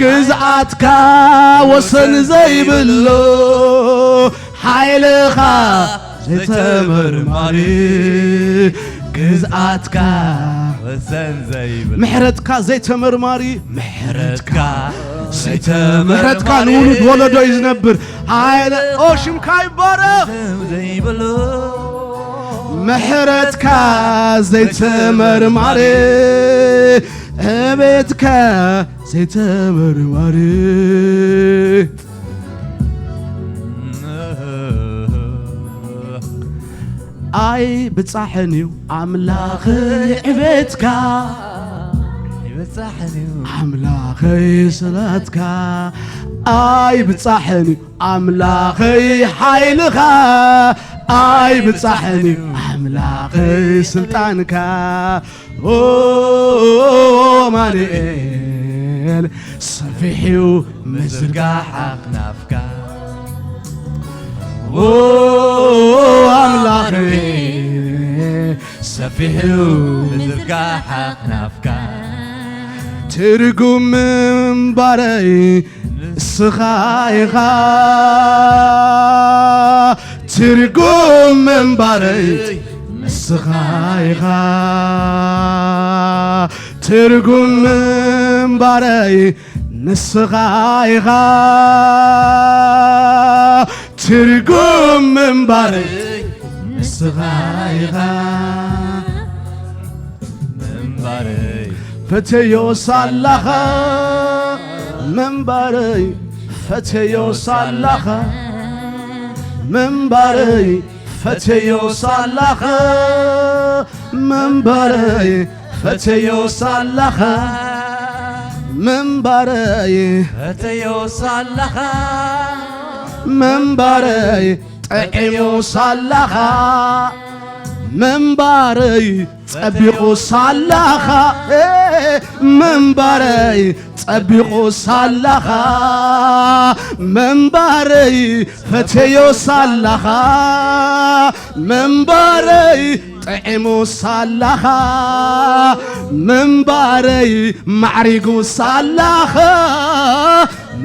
ግዝኣትካ ወሰን ዘይብሉ፣ ሓይልኻ ዘይተመርማሪ፣ ግዝኣትካ ወሰን ዘይብሉ፣ ምሕረትካ ዘይተመርማሪ፣ ምሕረትካ ዘይተመርማሪ፣ ምሕረትካ ንውሉድ ወለዶ እዩ ዝነብር። ሓይለ ኦ ሽምካ ይባረኽ። ዘይብሉ፣ ምሕረትካ ዘይተመርማሪ፣ ዕቤትካ ዘይተመርማሪ። ኣይ ብጻሕን እዩ ኣምላኽ ዕቤትካ፣ ኣምላኸይ ስላትካ። ኣይ ብጻሕን እዩ ኣምላኸይ ሓይልኻ፣ ኣይ ብጻሕን እዩ ኣምላኸይ ስልጣንካ። ኦ ኣማኑኤል፣ ሰፊሕ እዩ ምዝርጋሕ ኣኽናፍካ። ኦ ኣምላኸይ፣ ሰፊሕ እዩ ምዝርጋሕ ኣኽናፍካ። ትርጉም ምንባረይ ንስኻ ኢኻ፣ ትርጉም ምንባረይ ንስኻ ኢኻ፣ ትርጉም ምንባረይ ንስኻ ኢኻ፣ ትርጉም ምንባረይ ንስኻ ኢኻ። ምንባረይ ፈተዮ ሳላኻ፣ ምንባረይ ፈተዮ ሳላኻ፣ ምንባረይ ፈተዮ ሳላኻ፣ ምንባረይ ፈተዮ ሳላኻ፣ ምንባረይ ፈተዮ ሳላኻ፣ ምንባረይ ጠቂሙ ሳላኻ፣ ምንባረይ ጸቢቑ ሳላኻ፣ እ፣ ምንባረይ ጸቢቑ ሳላኻ፣ ምንባረይ ፈተዮ ሳላኻ፣ ምንባረይ ጥዒሙ ሳላኻ፣ ምንባረይ ማዕሪጉ ሳላኻ፣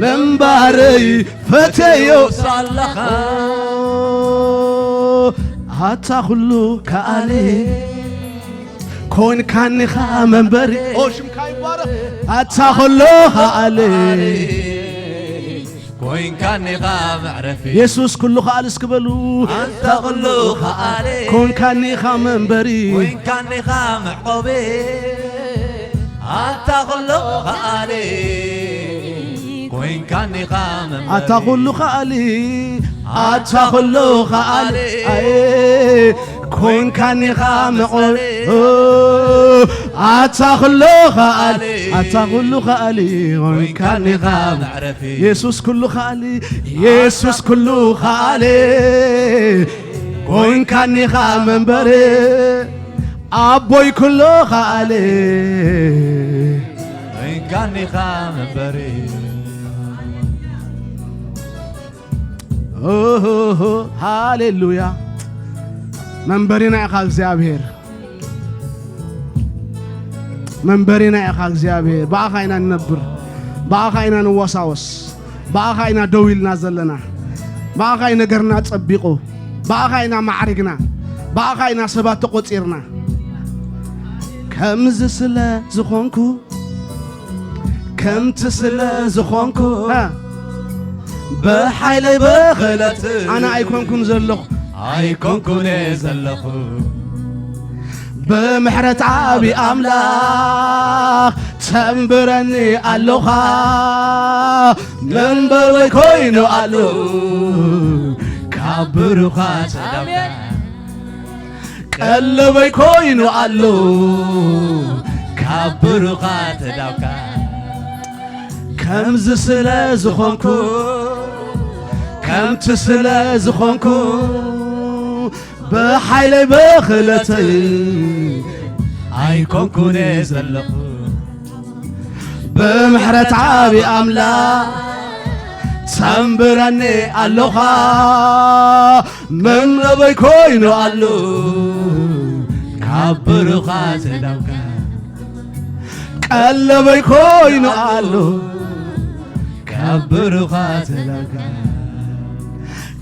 ምንባረይ ፈተዮ ሳላኻ። ኣታ ኩሉ ከኣሊ ኮንካኒኻ መንበሪ። ኦ፣ ሽምካ ይባረኽ። ኣታ ኩሉ ከኣሊ ኮይንካኒኻ መዕረፊ። የሱስ ኩሉ ከኣሊ እስኪ በሉ። ኣንታ ኩሉ ከኣሊ ኮንካኒኻ መንበሪ። ኮይንካኒኻ መዕቆቢ። ኣንታ ኩሉ ከኣሊ ኮይንካኒኻ መንበሪ። ኣታ ኩሉ ከኣሊ፣ ኣታ ኩሉ ከኣሊ፣ ኣየ፣ ኮይንካኒኻ መዕቆቢ። ኦ፣ ኣታ ኩሉ ከኣሊ፣ ኣታ ኩሉ ከኣሊ፣ ኮይንካኒኻ መዕረፊ። የሱስ ኩሉ ከኣሊ፣ የሱስ ኩሉ ከኣሊ፣ ኮይንካኒኻ መንበሪ። ኣቦይ ኩሉ ከኣሊ፣ ኮይንካኒኻ መንበሪ። ኦሆሆ፣ ሃሌሉያ። መንበሪና ኢኻ እግዚኣብሔር። መንበሪና ኢኻ እግዚኣብሔር። ብኣኻ ኢና ንነብር። ብኣኻ ኢና ንወሳወስ። ብኣኻ ኢና ደው ኢልና ዘለና። ብኣኻ እዩ ነገርና ጸቢቑ። ብኣኻ ኢና ማዕሪግና። ብኣኻ ኢና ሰባት ተቖጺርና። ከምዚ ስለ ዝኾንኩ፣ ከምቲ ስለ ዝኾንኩ፣ እ። ብሓይለይ ብኽእለት ኣነ ኣይኮንኩን ዘለኹ። ኣይኮንኩን እየ ዘለኹ። ብምሕረት ዓቢ ኣምላኽ ተንብረኒ ኣሎኻ። መንበርበይ ኮይኑ ኣሎ ካብ ብሩኻት ኣዳምካ። ቀለበይ ኮይኑ ኣሎ ካብ ብሩኻት ኣዳምካ። ከምዚ ስለ ዝኾንኩ፣ ከምቲ ስለ ዝኾንኩ፣ ብሓይለይ ብኽእለተይ ኣይኮንኩን እየ ዘለኹ። ብምሕረት ዓቢ ኣምላኽ ተንብረኒ ኣሎኻ። መንበርበይ ኮይኑ ኣሎ ካብ ብሩኻት ኣዳምካ። ቀለበይ ኮይኑ ኣሎ ኣብ ብሩኻ ተዳውካ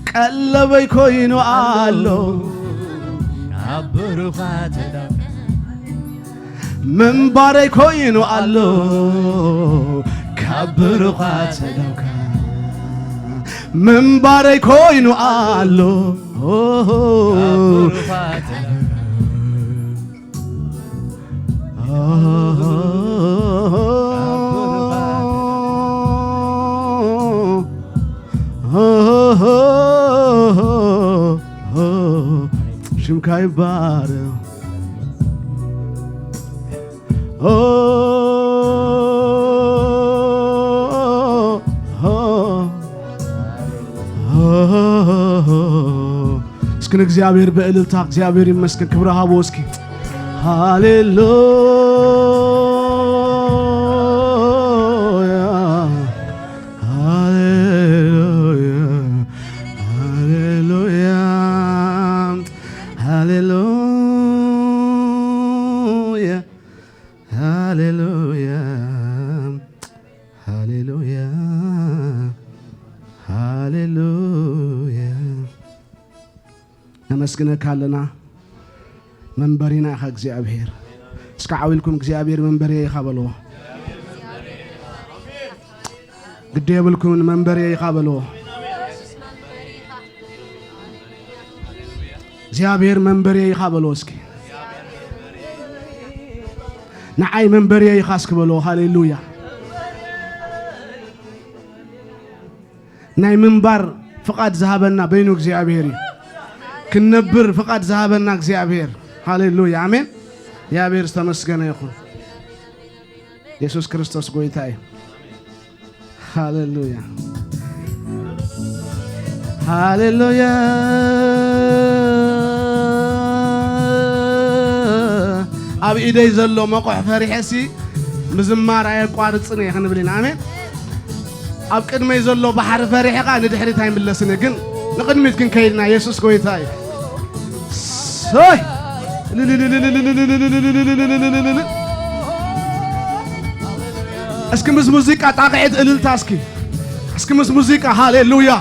ቀለበይ ኮይኑ ኣሎ። ኣብ ብሩኻ ተዳውካ ምንባረይ ኮይኑ ኣሎ። ካብ ብሩኻ ተዳውካ ምንባረይ ኮይኑ ኣሎ። ካብ ብሩኻ ተዳውካ ሽምካ ይባረክ። እስኪ ንእግዚኣብሔር ብእልልታ እግዚኣብሔር ይመስገን ክብሪ ሃቦ እስኪ። ሃሌሉያ፣ ሃሌሉያ፣ ሃሌሉያ፣ ሃሌሉያ፣ ሃሌሉያ፣ ሃሌሉያ፣ ሃሌሉያ። ነመስግነካ ኣለና። መንበሪና ኢኻ እግዚኣብሔር። እስከ ዓው ኢልኩም እግዚኣብሔር መንበሪየ ኢኻ በልዎ። ግዲ የብልኩምን መንበሪየ ኢኻ በልዎ። እግዚኣብሔር መንበሪየ ኢኻ በልዎ እስኪ። ንዓይ መንበሪየ ኢኻ እስኪ በልዎ። ሃሌሉያ። ናይ ምንባር ፍቓድ ዝሃበና በይኑ እግዚኣብሔር እዩ። ክንነብር ፍቓድ ዝሃበና እግዚኣብሔር። ሃሌሉያ፣ ኣሜን። እግዚኣብሔር ዝተመስገነ ይኹን። የሱስ ክርስቶስ ጎይታ እዩ። ሃሌሉያ፣ ሃሌሉያ። ኣብ ኢደይ ዘሎ መቑሕ ፈሪሐሲ ምዝማር ኣየቋርጽን እየ ክንብል ኢና። ኣሜን። ኣብ ቅድመይ ዘሎ ባሕሪ ፈሪሕኻ ንድሕሪት ኣይምለስን እየ፣ ግን ንቕድሚት ክንከይድና የሱስ ጎይታ እዩ። ሰይ! እስኪ ምስ ሙዚቃ ጣቕዒት እልልታ እስኪ። እስኪ ምስ ሙዚቃ ሃሌሉያ።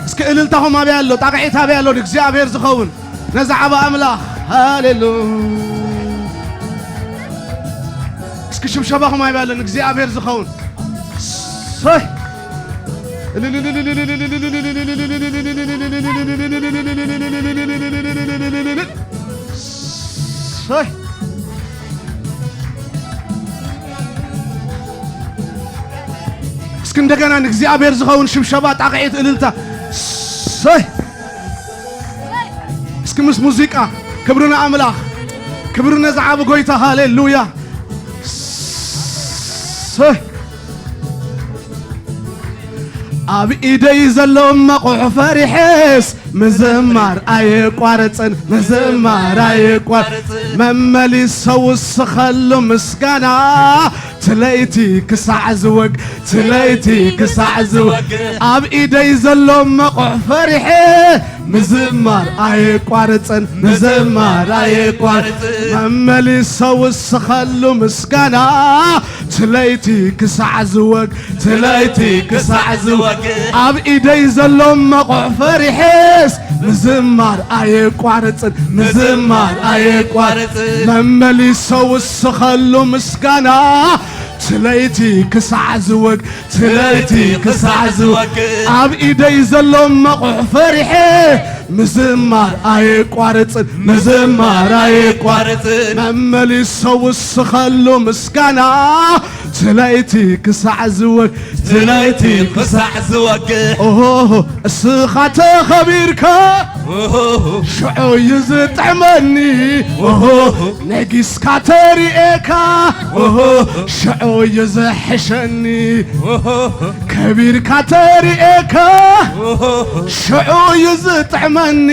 እስኪ እልልታኹም ኣበይ ኣሎ? ጣቕዒት ኣበይ ኣሎ? ንእግዚኣብሔር ዝኸውን ነዚ ዓቢ ኣምላኽ ሃሌሉ። እስኪ ሽብሸባኹም ኣበይ ኣሎ? ንእግዚኣብሔር ዝኸውን ሰይ። ሰይ። እስኪ እንደገና ንእግዚኣብሔር ዝኸውን ሽብሸባ፣ ጣቕዒት፣ እልልታ። ሰይ። እስኪ ምስ ሙዚቃ ክብሪ ንኣምላኽ፣ ክብሪ ነዚ ዓቢ ጎይታ። ሃሌሉያ። ሰይ። ኣብ ኢደይ ዘሎ መቑሕ ፈሪሐስ ምዝማር ኣየቋርጽን፣ ምዝማር ኣየቋርጽን። መመሊሰ ውስኸሉ ምስጋና ትለይቲ ክሳዕ ዝወግ፣ ትለይቲ ክሳዕ ዝወግ። ኣብ ኢደይ ዘሎ መቑሕ ፈሪሐ ምዝማር ኣየቋርጽን፣ ምዝማር ኣየቋርጽን። መመሊሰ ውስኸሉ ምስጋና ትለይቲ ክሳዕ ዝወግ፣ ትለይቲ ክሳዕ ዝወግ። ኣብ ኢደይ ዘሎ መቑሕ ፈሪሐስ ምዝማር ኣየቋርጽን፣ ምዝማር ኣየቋርጽን። መመሊሰ ውስኸሉ ምስጋና ትለይቲ ክሳዕ ዝወግ፣ ትለይቲ ክሳዕ ዝወግ። ኣብ ኢደይ ዘሎ መቑሕ ፈሪሐ ምዝማር ኣየቋርጽን፣ ምዝማር ኣየቋርጽን። መመሊሰ ውስኸሉ ምስጋና ትለይቲ ክሳዕ ዝወግ፣ ትለይቲ ክሳዕ ዝወግ። ኦሆ፣ እስኻ ተኸቢርካ ሽዑ እዩ ዝጥዕመኒ። ነጊስካ ተሪኤካ ሽዑ እዩ ዝሕሸኒ። ከቢርካ ተሪኤካ ሽዑ እዩ ዝጥዕመኒ።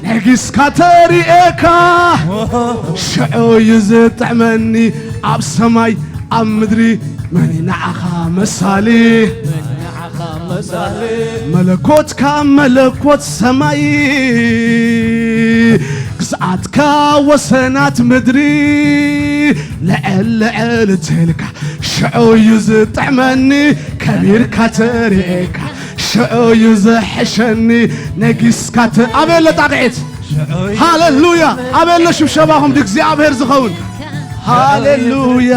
ነጊስካ ተሪኤካ ሽዑ እዩ ዝጥዕመኒ። ኣብ ሰማይ ኣብ ምድሪ መን እዩ ንዓኻ መሳሊ? መን እዩ ንዓኻ መሳሊ? መለኮትካ መለኮት ሰማይ፣ ግዝኣትካ ወሰናት ምድሪ። ልዕል ልዕል ትልካ ሽዑ እዩ ዝጥዕመኒ ከቢርካ ተርእየካ፣ ሽዑ እዩ ዝሕሸኒ ነጊስካ ተ-፣ ኣበይ ኣሎ ጣቕዒት? ሃሌሉያ! ኣበይ ኣሎ ሽብሸባኹም ንእግዚኣብሔር ዝኸውን? ሃሌሉያ!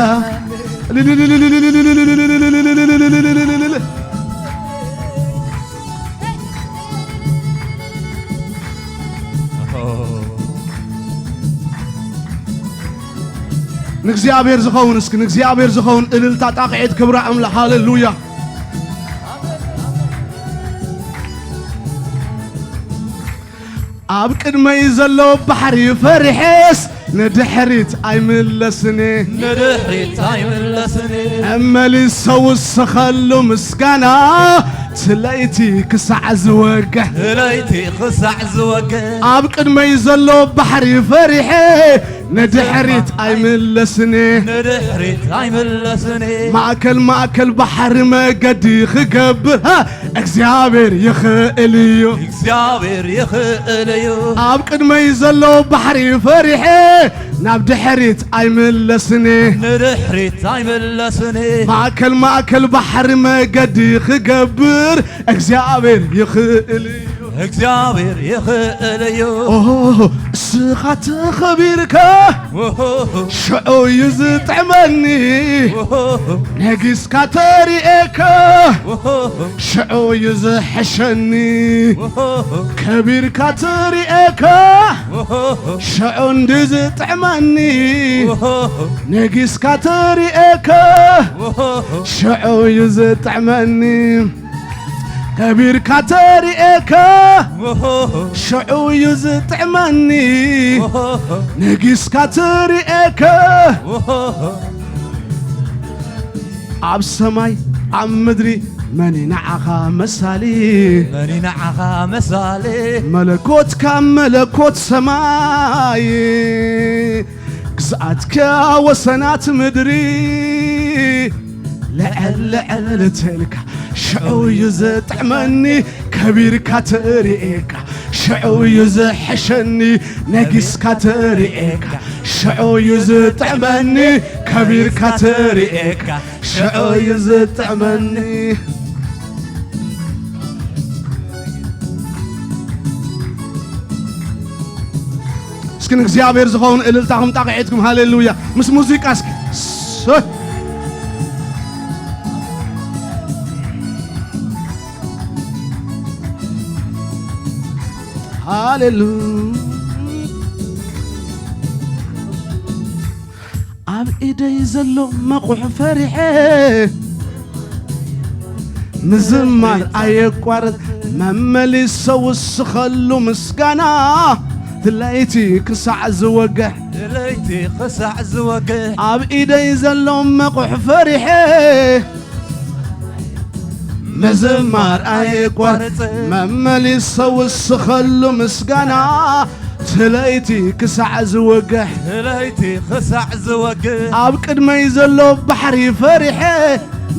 ንእግዚኣብሔር ዝኸውን፣ እስኪ ንእግዚኣብሔር ዝኸውን እልልታ፣ ጣቕዒት፣ ክብሪ ኣምላኽ። ሃሌሉያ! ኣብ ቅድመይ ዘሎ ባሕሪ ፈሪሐስ ንድሕሪት ኣይምለስን። ንድሕሪት ኣይምለስን። መመሊሰ ውስኸሉ ምስጋና፣ ትለይቲ ክሳዕ ዝወግሕ። ትለይቲ ክሳዕ ዝወግሕ። ኣብ ቅድመይ ዘሎ ባሕሪ ፈሪሐ ንድሕሪት ኣይምለስን። ንድሕሪት ኣይምለስን። ማእከል ማእከል ባሕሪ መገዲ ክገብር፣ ሃ፣ እግዚኣብሔር ይኽእል እዩ። እግዚኣብሔር ይኽእል እዩ። ኣብ ቅድመይ ዘሎ ባሕሪ ፈሪሐ ናብ ድሕሪት ኣይምለስን። ንድሕሪት ኣይምለስን። ማእከል ማእከል ባሕሪ መገዲ ክገብር እግዚኣብሔር ይኽእል እዩ። እግዚኣብሔር ይኽእል እዩ። ኦ፣ እስኻ ተኸቢርካ፣ ኦሆ፣ ሽዑ እዩ ዝጥዕመኒ። ኦሆ፣ ነጊስካ ተሪኤካ፣ ኦሆ፣ ሽዑ እዩ ዝሕሸኒ። ኦሆ፣ ከቢርካ ተሪኤካ፣ ኦሆ፣ ሽዑ እንዲ ዝጥዕመኒ። ኦሆ፣ ነጊስካ ተሪኤካ፣ ኦሆ፣ ሽዑ እዩ ዝጥዕመኒ። ከቢርካ ተሪኤካ፣ ሽዑ እዩ ዝጥዕመኒ። ነጊስካ ተሪኤካ፣ ኣብ ሰማይ ኣብ ምድሪ መን እዩ ንዓኻ መሳሊ? መን እዩ ንዓኻ መሳሊ? መለኮት ካብ መለኮት ሰማይ፣ ግዝኣትካ ወሰናት ምድሪ። ልዕል ልዕል ትልካ ሽዑ እዩ ዝጥዕመኒ፣ ከቢርካ ትርእየካ ሽዑ እዩ ዝሕሸኒ፣ ነጊስካ ትርእየካ ሽዑ እዩ ዝጥዕመኒ፣ ከቢርካ ትርእየካ ሽዑ እዩ ዝጥዕመኒ። እስኪ ንእግዚኣብሔር ዝኸውን እልልታኹም ጣቕዒትኩም፣ ሃሌሉያ፣ ምስ ሙዚቃ እስኪ። ሰ-፣ ሃሌሉ-፣ ኣብ ኢደይ ዘሎ መቑሕ ፈሪሐ ምዝማር ኣየቋርጽ፣ መመሊሰ ውስኸሉ ምስጋና፣ ትለይቲ ክሳዕ ዝወግሕ። ትለይቲ ክሳዕ ዝወግሕ። ኣብ ኢደይ ዘሎ መቑሕ ፈሪሐ ምዝማር ኣየቋርጽ፣ መመሊሰ ውስኸሉ ምስጋና፣ ትለይቲ ክሳዕ ዝወግሕ። ትለይቲ ክሳዕ ዝወግሕ። ኣብ ቅድመይ ዘሎ ባሕሪ ፈሪሐ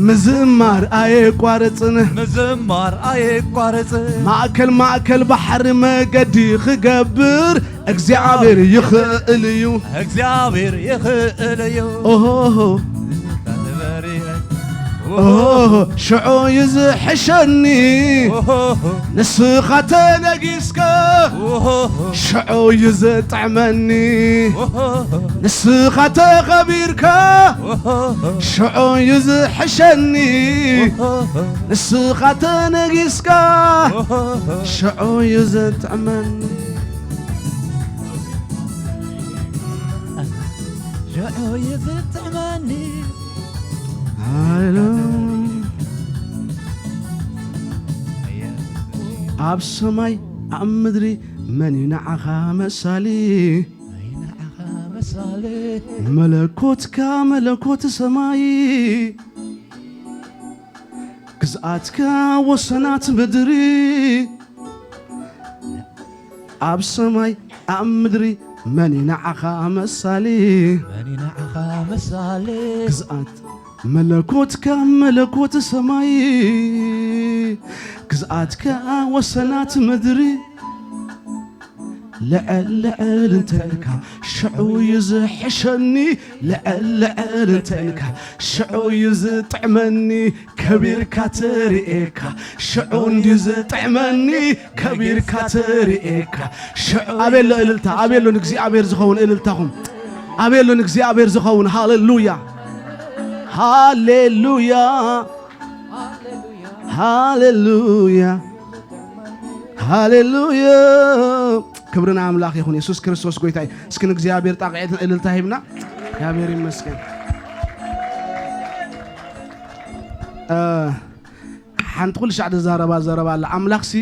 ምዝማር ኣየቋርጽን። ምዝማር ኣየቋርጽን። ማእከል ማእከል ባሕሪ መገዲ ክገብር እግዚኣብሔር ይኽእል እዩ። እግዚኣብሔር ይኽእል እዩ። ኦሆ። ኦሆ፣ ሽዑ እዩ ዝሕሸኒ። ኦሆ። ንስኻ ተነጊስካ። ኦሆ። ሽዑ እዩ ዝጥዕመኒ። ኦሆ። ንስኻ ተኸቢርካ። ኦሆ። ሽዑ እዩ ዝሕሸኒ። ኦሆ። ንስኻ ተነጊስካ። ኦሆ። ሽዑ እዩ ዝጥዕመኒ። ሽዑ እዩ ዝጥዕመኒ። ሃሌሉያ። ኣብ ሰማይ ኣብ ምድሪ መን እዩ ንዓኻ መሳሊ? መን እዩ ንዓኻ መሳሊ? መለኮትካ መለኮት ሰማይ፣ ግዝኣትካ ወሰናት ምድሪ። ኣብ ሰማይ ኣብ ምድሪ መን እዩ ንዓኻ መሳሊ? መን እዩ ንዓኻ መሳሊ? ግዝኣት መለኮትካ መለኮት ሰማይ፣ ግዝኣትካ ወሰናት ምድሪ። ልዕል ልዕል እንተልካ ሽዑ እዩ ዝሕሸኒ። ልዕል ልዕል እንተልካ ሽዑ እዩ ዝጥዕመኒ። ከቢርካ ትርእየካ ሽዑ እንድዩ ዝጥዕመኒ። ከቢርካ ትርእየካ ሽዑ ኣበሎ እልልታ፣ ኣበሎ ንእግዚኣብሔር ዝኸውን እልልታኹም፣ ኣበሎ ንእግዚኣብሔር ዝኸውን። ሃሌሉያ፣ ሃሌሉያ፣ ሃሌሉያ፣ ሃሌሉያ። ክብሪ ንኣምላኽ ይኹን። የሱስ ክርስቶስ ጎይታ እዩ። እስኪ ንእግዚኣብሔር ጣቕዒትን እልልታ ሂብና። እግዚኣብሔር ይመስገን። እ፣ ሓንቲ ኩሉ ሻዕ ዝዛረባ ዘረባ ኣላ። ኣምላኽሲ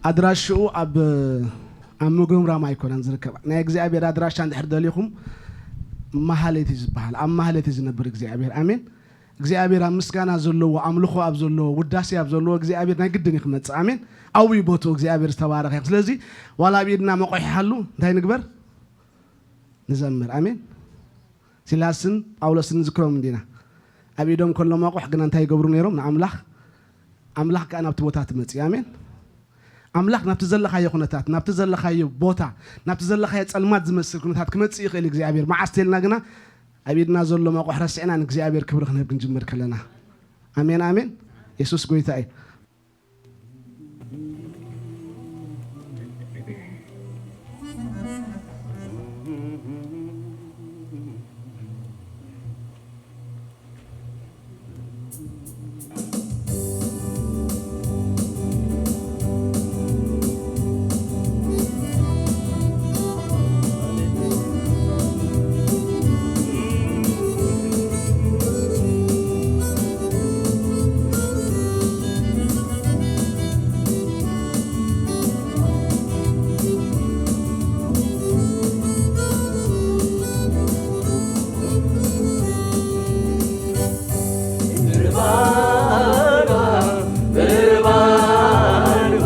ኣድራሽኡ ኣብ፣ ኣብ ምጉርምራም ኣይኮነን ዝርከብ። ናይ እግዚኣብሔር ኣድራሻ እንድሕር ደሊኹም፣ ማህሌት እዩ ዝበሃል። ኣብ ማህሌት እዩ ዝነብር እግዚኣብሔር። ኣሜን። እግዚኣብሔር ኣብ ምስጋና ዘለዎ፣ ኣምልኾ ኣብ ዘለዎ፣ ውዳሴ ኣብ ዘለዎ እግዚኣብሔር ናይ ግድን እዩ ክመጽእ። ኣሜን። ኣብዩ ቦትኡ እግዚኣብሔር ዝተባረኸ ይኹን። ስለዚ ዋላ ኣብ ኢድና መቑሕ ይሃሉ እንታይ ንግበር? ንዘምር። ኣሜን። ሲላስን ጳውሎስን ንዝክሮም እንዲና። ኣብ ኢዶም ከሎ መቑሕ ግና እንታይ ይገብሩ ነይሮም? ንኣምላኽ፣ ኣምላኽ ከኣ ናብቲ ቦታ ትመጽእ። ኣሜን። ኣምላኽ ናብቲ ዘለኻዮ ኩነታት፣ ናብቲ ዘለኻዮ ቦታ፣ ናብቲ ዘለኻዮ ጸልማት ዝመስል ኩነታት ክመጽእ ይኽእል እዩ እግዚኣብሔር። መዓስ ተልና ግና ኣብ ኢድና ዘሎ መቑሕ ረሲዕና ንእግዚኣብሔር ክብሪ ክንህብ ክንጅምር ከለና። ኣሜን፣ ኣሜን። የሱስ ጎይታ እዩ። ብርባርባ፣ ብርባርባ፣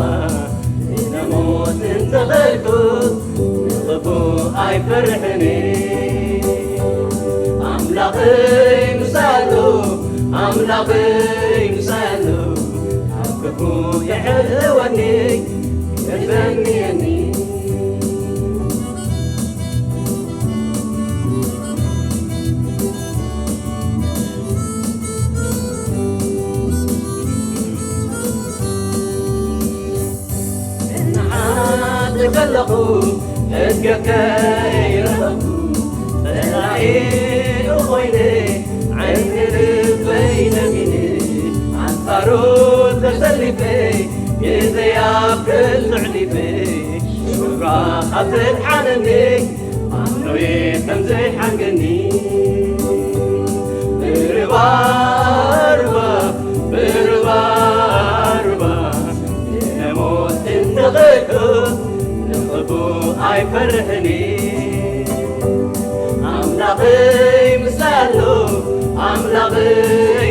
ንሞት እንተኸድኩ ንኽፉእ ኣይፈርሕን። ኣምላኸይ ምሳይ ኣሎ፣ ኣምላኸይ ምሳይ ኣሎ፣ ካብ ክፉእ ይሕልወኒ፣ የዘንየኒ። እናሓልፍ ከለኹ እድገት ከይረኸብኩ፣ ጸላኢ ኾይነ ዓይኒ ልበይ ነሚነ፣ ኣንጻሩ ተሰሊፈ፣ ግዜ ኣብ ክንዲ ኣሕሊፈ፣ ሽዑ ካብ ዘድሓነኒ፣ ኣምኖየ ከም ዘይሓንገኒ። ብርባርባ፣ ብርባርባ፣ ንሞት እንተኸድኩ ንኽፉእ ኣይፈርሕን። ኣምላኸይ ምሳይ ኣሎ፣ ኣምላኸይ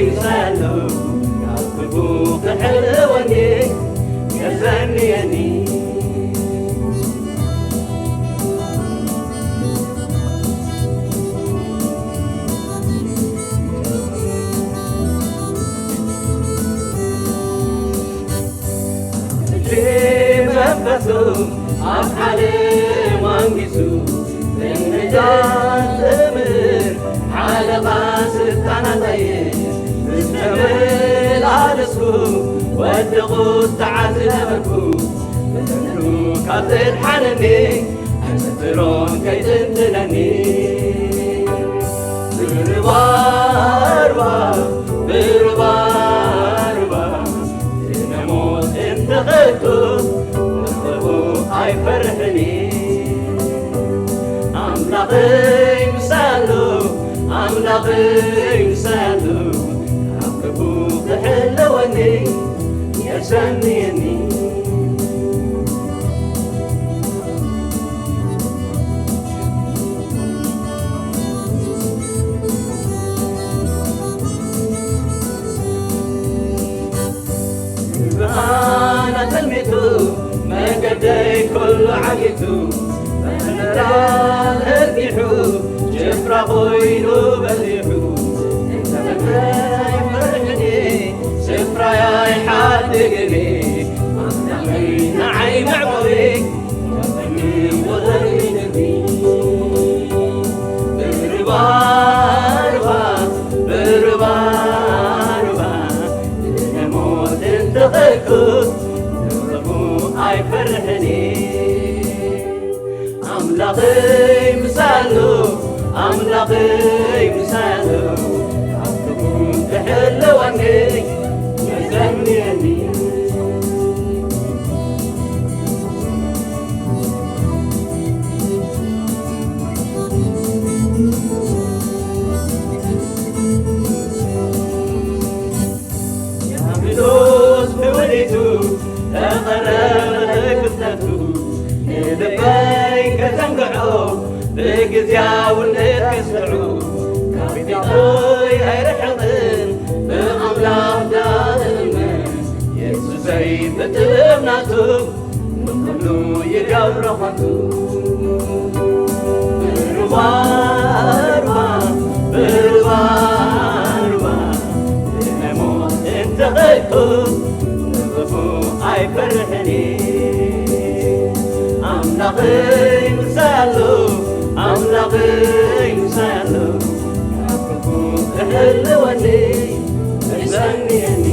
ምሳይ ኣሎ፣ ካብ ክፉእ ክሕልወኒ፣ የዘንየኒ። እጅ መንፈሱ ኣብ ዓለም ኣንጊሱ፣ ትንቢት ዘምህር ሓለቓ ስልጣናት ኣየ ዝተመላለስኩ፣ ወዲ ቁጥዓ ዝነበርኩ፣ ብክንዱ ካብ ዘድሓነኒ፣ ኣይጥርጥሮን ከይጥንጥነኒ። ብርባርባ፣ ብርባርባ፣ ንሞት እንተኸድኩ፣ ንኽፉእ ኣይፈርሕን። ኣምላኸይ ምሳይ ኣሎ፣ ኣምላኸይ ምሳይ ኣሎ፣ ካብ ክፉእ ክሕልወኒ፣ የሰንየኒ። ብርሃን ኣተልሚቱ፣ መገደይ ኩሉ ዓጊቱ፣ መምህራን ህጊሑ፣ ጭፍራ ኮይኑ በዚሑ፣ እንተመትረይ ፈርሕኒ፣ ስፍራይ ኣይሓድግኒ፣ ኣምላኸይ ንዓይ መዕቆቢ፣ ከቕድሚ ተኸኩ ንኽፉ ኣይፈርሕን እየ። ኣምላኸይ ምሳሉ፣ ኣምላኸይ ምሳሉ፣ ካብ ክፉ ክሕልወኒ ይጸልየኒ። ዲያብሎስ ብውዲቱ ተቐረበ ክፍተቱ፣ ንልበይ ከዘንግዖ ብግዝያውነት ከስዕሮ፣ ካብ ፊተይ ኣይርሕቕን ብኣምላኽ ደኣ እእመን። የሱሰይ ብጥበብ ናቱ ንኹሉ ይገብሮ ኾንቱ። ብሩባ ሩባ፣ ብሩባ ሩባ፣ ብናይ ሞት እንተኸድኩ፣ ንኽፉ ኣይፈርሕን እየ። ኣምላኸይ ምሳይ ኣሎ፣ ኣምላኸይ ምሳይ ኣሎ፣ ካብ ክፉ ክሕልወኒ፣ ይጸንየኒ።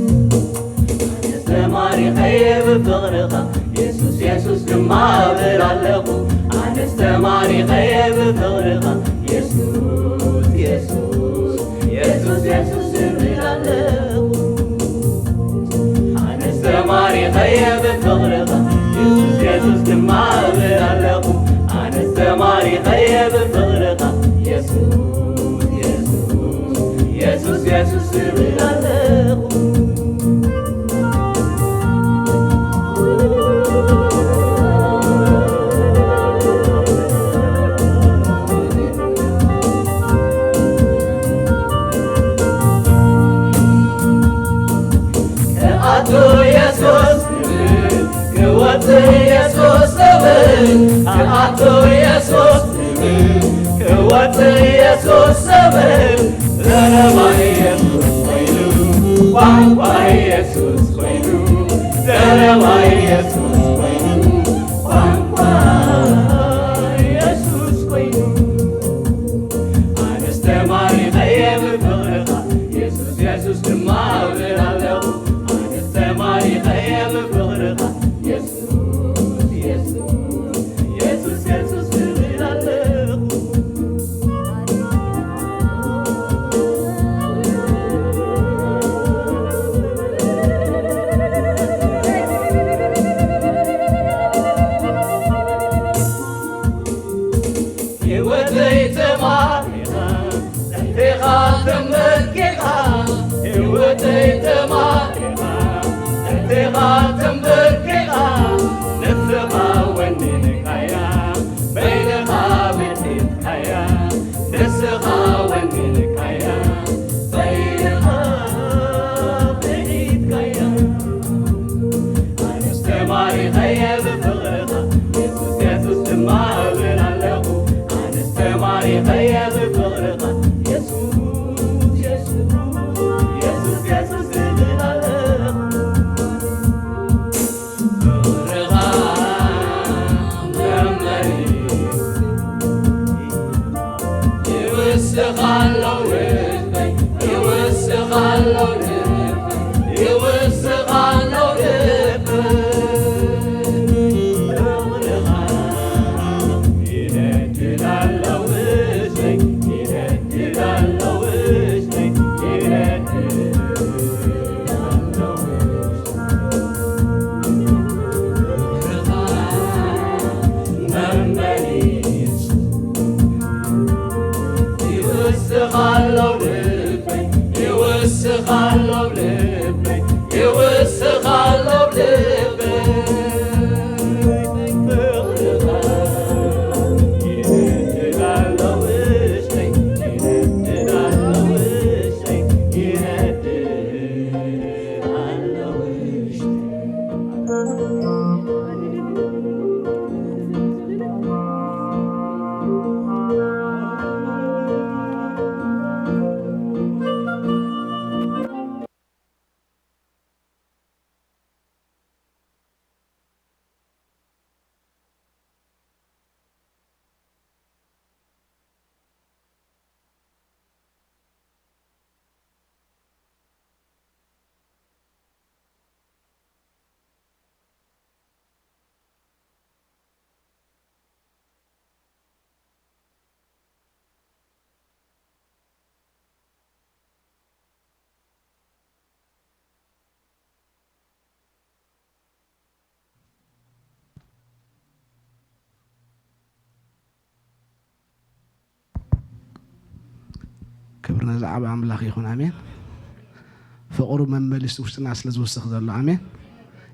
ኣነስ ተማሪኸየ ብፍቕርኻ የሱስ፣ የሱስ ድማ እብል ኣለኹ። ኣነስ ተማሪኸየ ብፍቕርኻ የሱስ፣ የሱስ፣ የሱስ፣ የሱስ እብል ኣለኹ። ኣነስ ተማሪኸየ ብፍቕርኻ የሱስ፣ የሱስ ድማ እብል ኣለኹ። ኣነስ ተማሪኸየ ብፍቕርኻ የሱስ፣ የሱስ፣ የሱስ፣ የሱስ እብል ኣለኹ። ክኣቱ የሱስ ክብል፣ ክወጽእ የሱስ ክብል፣ ክኣቱ የሱስ ክወጽእ የሱስ ዝብል ዘረባ የሱስ ኮይኑ፣ ቋንቋ የሱስ ኮይኑ፣ ዘረባ የሱስ ኮይኑ፣ ቋንቋ የሱስ ኮይኑ። ኣነስ ተማሪኸየ ብፍቕርኻ የሱስ፣ የሱስ ድማ እብል ኣለኹ። ኣነስ ተማሪኸየ ብፍቕርኻ የሱስ፣ የሱስ፣ የሱስ፣ የሱስ እብል ኣለኹ። ህይወተይ ተማሪኻ፣ ትሕቴኻ ተንበርኪኻ፣ ህይወተይ ተማሪኻ፣ ትሕቴኻ ተንበርኪኻ፣ ንስኻ ወኒንካያ፣ በይንኻ ብሒትካያ፣ ንስኻ ወኒንካያ፣ በይንኻ ብሒትካያ። ኣነስ ተማሪኸየ ብፍቕርኻ የሱስ፣ የሱስ ድማ እብል ኣለኹ። ኣነስ ተማሪኸየ ብፍቕርኻ የሱስ፣ የሱስ፣ የሱስ፣ የሱስ እብል ኣለኹ። ፍቕርኻ ክብርና ዝዓበ ኣምላኽ ይኹን። ኣሜን። ፍቕሩ መመሊሱ ውሽጥና ስለ ዝውስኽ ዘሎ። ኣሜን።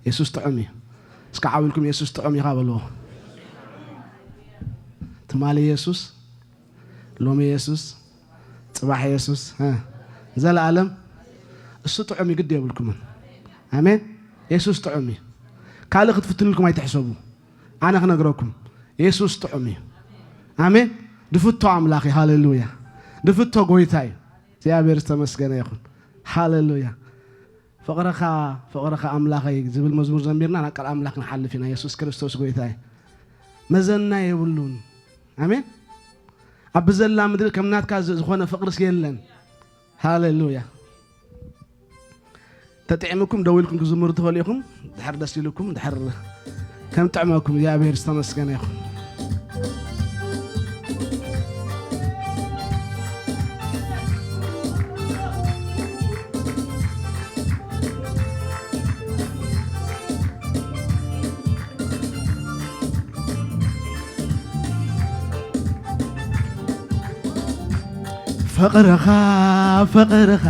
የሱስ ጥዑም እዩ። እስከ ዓው ኢልኩም የሱስ ጥዑም እዩ በልዎ። ትማሊ የሱስ፣ ሎሚ የሱስ፣ ጽባሕ የሱስ፣ እ፣ ዘለኣለም እሱ ጥዑም እዩ። ግድ የብልኩምን። ኣሜን። የሱስ ጥዑም እዩ። ካልእ ክትፍትንልኩም ኣይትሕሰቡ። ኣነ ክነግረኩም፣ የሱስ ጥዑም እዩ። ኣሜን። ድፍቶ ኣምላኽ እዩ። ሃሌሉያ። ድፍቶ ጎይታ እዩ። እግዚኣብሔር ዝተመስገነ ይኹን። ሃሌሉያ። ፍቕርኻ፣ ፍቕርኻ ኣምላኸይ ዝብል መዝሙር ዘሚርና ናብ ቃል ኣምላኽ ንሓልፍ ኢና። የሱስ ክርስቶስ ጎይታ እዩ። መዘና የብሉን። ኣሜን። ኣብ ዘላ ምድሪ ከም ናትካ ዝ-፣ ዝኾነ ፍቕርስ የለን። ሃሌሉያ። ተጥዕምኩም ደው ኢልኩም ክዝምሩ ትኽእሉ ኢኹም። ድሕር ደስ ኢልኩም፣ ድሕር ከም ጥዕመኩም እግዚኣብሔር ዝተመስገነ ይኹን። ፍቕርኻ፣ ፍቕርኻ፣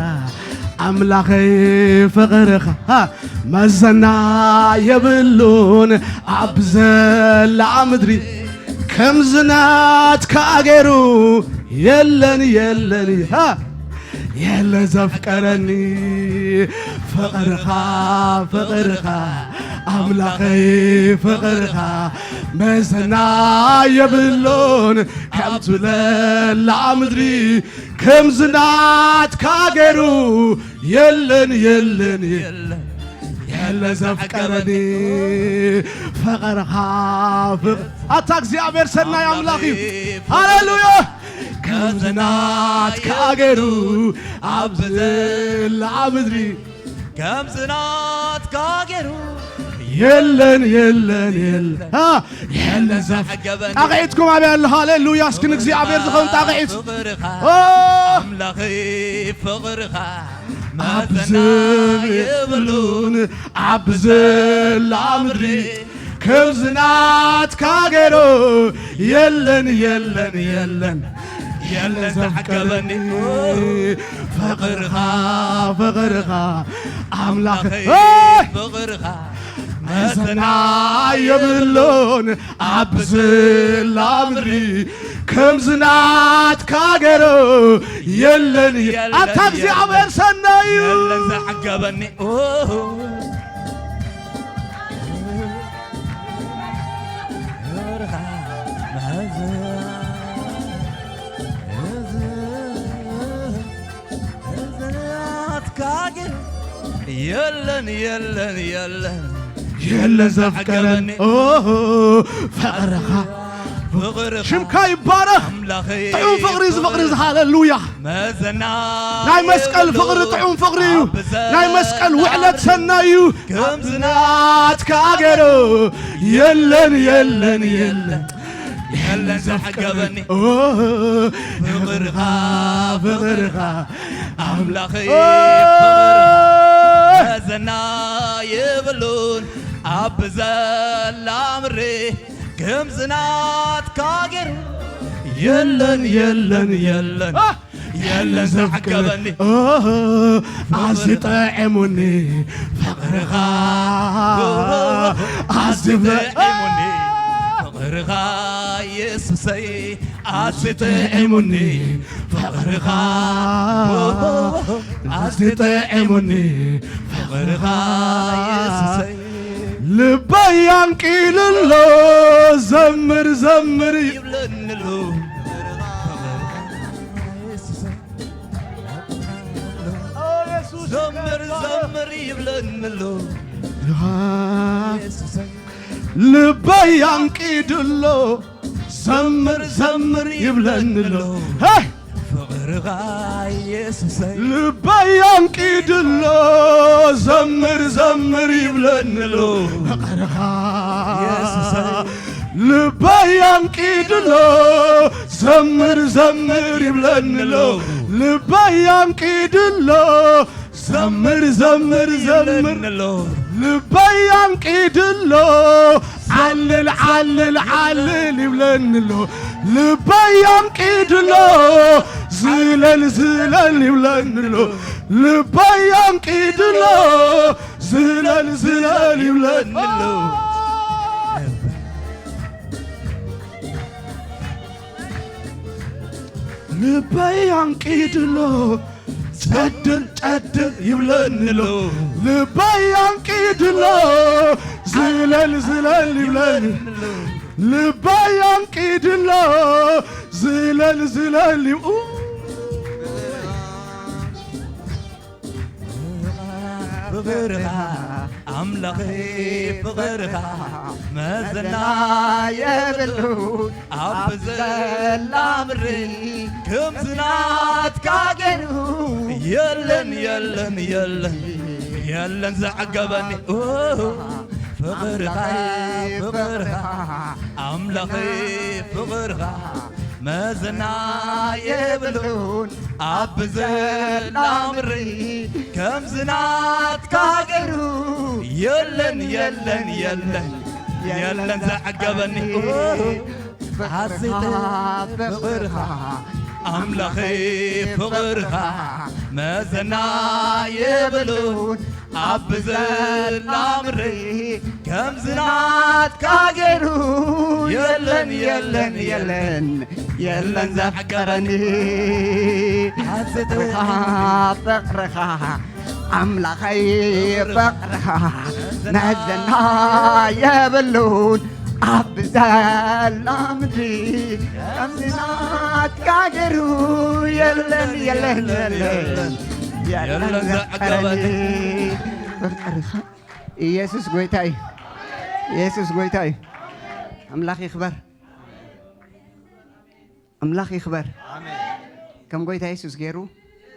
ኣምላኸይ ፍቕርኻ፣ መዘና የብሉን ኣብ ዘላ ምድሪ፣ ከምዚ ናትካ ገይሩ የለን፣ የለን፣ ሃ፣ የለ ዘፍቀረኒ። ፍቕርኻ፣ ፍቕርኻ፣ ኣምላኸይ ፍቕርኻ፣ መዘና የብሉን ኣብ ዘላ ምድሪ፣ ከምዚ ናትካ ገይሩ የለን፣ የለን፣ የለን፣ የለ ዘፍቀረኒ። ፍቕርኻ፣ ፍቕ-፣ ኣታ እግዚኣብሔር ሰናይ ኣምላኽ እዩ። ሃሌሉያ። ከምዚ ናትካ ገይሩ ኣብ ዘላ ምድሪ፣ ከምዚ ናትካ ገይሩ የለን፣ የለን፣ የለን። ሃ፣ የለ ዘፍ-፣ ጣቕዒትኩም ኣበይ ኣሎ? ሃሌሉያ። እስኪ ንእግዚኣብሔር ዝኸውን ጣቕዒት። ፍቕርኻ፣ ኦ! ኣምላኸይ ፍቕርኻ፣ ኣብ መዘና ዘ-፣ የብሉን ኣብ ዘላ ምድሪ፣ ከምዚ ናትካ ገይሩ የለን፣ የለን፣ የለን፣ የለን ዘፍቀረኒ። ፍቕርኻ፣ ፍቕርኻ፣ ኣምላኸይ፣ ፍቕርኻ፣ መዘና የብሉን ኣብ ዘላ ምድሪ፣ ከምዚ ናትካ ገይሩ የለን። ኣታ እግዚኣብሔር ሰናይ እዩ። የለን ዘዓገበኒ። የለን፣ የለን፣ የለን። የለ ዘፍቀረኒ። ኦ፣ ፍቕርኻ። ፍቕርኻ። ሽምካ ይባረኽ። ኣምላኸይ ጥዑም ፍቕሪ፣ እዚ ፍቕሪ፣ እዚ ፍቕርኻ። ሃሌሉያ። መዘና ናይ መስቀል ፍቕሪ የብሉን ጥዑም ፍቕሪ እዩ። ኣብ ዘላ ናይ መስቀል ውዕለት ሰናይ እዩ። ከምዚ ናትካ ገይሩ የለን፣ የለን፣ የለን። የለን ዘፍቀረኒ። ኦ፣ ፍቕርኻ፣ ፍቕርኻ፣ ኣምላኸይ ኦ፣ ፍቕርኻ፣ መዘና የብሉን ኣብ ዘላ ምድሪ፣ ከምዚ ናትካ ገይሩ የለን፣ የለን፣ የለን። አ! የለን ዘፍቀረኒ። ኦ፣ ኣዝዩ ጠዒሙኒ ፍቕርኻ። ኣዝዩ ጠ-፣ ጠዒሙኒ ፍቕርኻ የሱሰይ። ኣዝዩ ጠዒሙኒ ፍቕርኻ። ኣዝዩ ጠዒሙኒ ፍቕርኻ የሱሰይ። ልበይ ኣንቂድሎ፣ ዘምር ዘምር ይብለኒ ኣሎ። ዘምር ዘምር ይብለኒ ኣሎ። ልበይ ኣንቂድሎ፣ ዘምር ዘምር ይብለኒ ኣሎ። ሄይ! ፍቕርኻ ኢየሱሰይ። ልበይ ኣንቂድሎ፣ ዘምር ዘምር ይብለኒ ኣሎ። ፍቕርኻ ኢየሱሰይ። ልበይ ኣንቂድሎ፣ ዘምር ዘምር ይብለኒ ኣሎ። ልበይ ኣንቂድሎ፣ ዘምር ዘምር ዘምር ይብለኒ ኣሎ። ልበይ ኣንቂድሎ፣ ዓልል ዓልል ዓልል ይብለኒ ኣሎ። ልበይ ኣንቂድሎ፣ ዝለል ዝለል ይብለኒ ኣሎ። ልበይ ኣንቂድሎ፣ ዝለል ዝለል ይብለኒ ኣሎ። ልበይ ኣንቂድሎ፣ ጨድር ጨድር ይብለኒ ኣሎ። ልበይ ኣንቂድሎ፣ ዝለል ዝለል ይብለኒ። ልበይ ኣንቂድሎ፣ ዝለል ዝለል ይብ-፣ ፍቕርኻ ኣምላኸይ ፍቕርኻ መዘና የብሉን ኣብ ዘላ ምድሪ ከምዚ ናትካ ገይሩ የለን የለን የለን የለን ዘዕገበኒ ፍቕርኻ ፍቕርኻ ኣምላኸይ ፍቕርኻ መዘና የብሉን ኣብ ዘላ ምድሪ ከምዚ ናትካ ገይሩ የለን የለን የለን የለን ዘዕገበኒ ፍቕርኻ ኣምላኸይ ፍቕርኻ መዘና የብሉን ኣብ ዘላ ምድሪ ከምዚ ናትካ ገይሩ የለን የለን የለን የለን ዘፍቀረኒ ፍቕርኻ ፍቕርኻ ኣምላኸይ ፍቕርኻ መዘና የብሉን ኣብ ዘላ ምድሪ ከምዚ ናትካ ገይሩ የለን የለን የለን የለን ዘፍቀረኒ ፍቕርኻ ኢየሱስ ጎይታ እዩ። ኢየሱስ ጎይታ እዩ። ኣምላኽ ይኽበር። ኣምላኽ ይኽበር። ከም ጎይታ የሱስ ገይሩ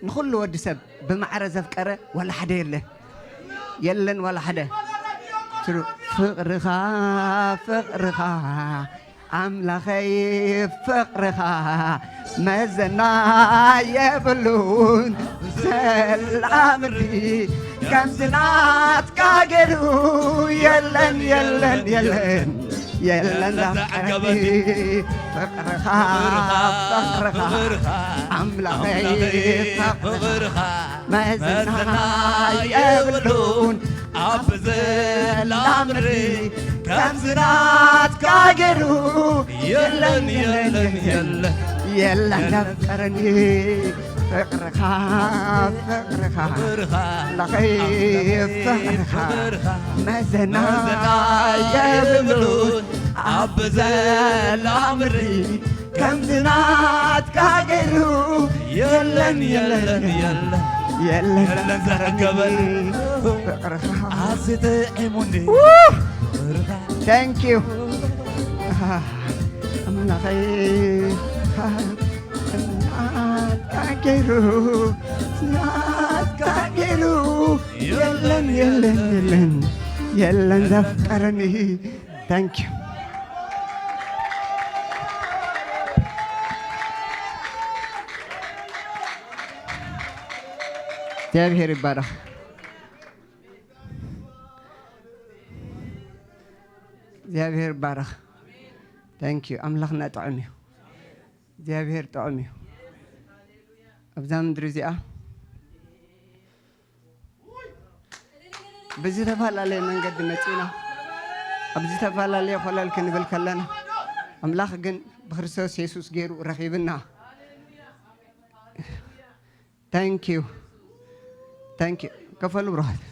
ንኹሉ ወዲ ሰብ ብማዕረ ዘፍቀረ ዋላ ሓደ የለን። የለን ዋላ ሓደ። ትሩ-፣ ፍቕርኻ፣ ፍቕርኻ፣ ኣምላኸይ ፍቕርኻ መዘና የብሉን። ዘላ ምድሪ ከምዚ ናትካ ገይሩ የለን፣ የለን፣ የለን። የለን ዘፍቀረኒ ፍቕርኻ፣ ፍቕርኻ ኣምላኸይ ፍቕርኻ መዘና የብሉን ኣብ ዘላ ምድሪ ከምዚ ናትካ ገይሩ የለን፣ የለን፣ የለን፣ የለን ዘፍቀረኒ ፍቕርኻ፣ ፍቕርኻ ኣምላኸይ ፍቕርኻ መዘና የብሉን ኣብ ዘላ ምድሪ ከምዚ ናትካ ገይሩ የለን፣ የለን፣ የለን፣ የለን ዘዕገበኒ ፍቕርኻ ኣዝዩ ጥዒሙኒ ፍቕርኻ Thank you ኣምላኸይ ናትካ ገይሩ ናትካ ገይሩ የለን የለን የለን የለን ዘፍቀረኒ Thank you እግዚኣብሔር ይባረኽ እግዚኣብሔር ይባረኽ Thank you ኣምላኽና ጥዑም እዩ እግዚኣብሔር ጥዑም እዩ ኣብዛ ምድሪ እዚኣ ብዝተፈላለየ መንገዲ መፂና ኣብ ዝተፈላለየ ኮለል ክንብል ከለና ኣምላኽ ግን ብክርስቶስ የሱስ ገይሩ ረኺብና Thank you Thank you ከፈሉ ብሩኻት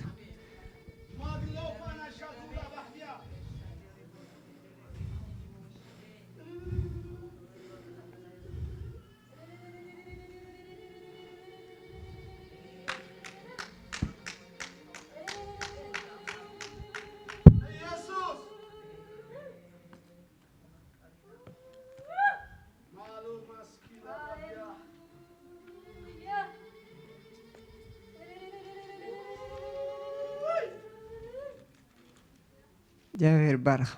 እግዚኣብሔር ይባረኽ።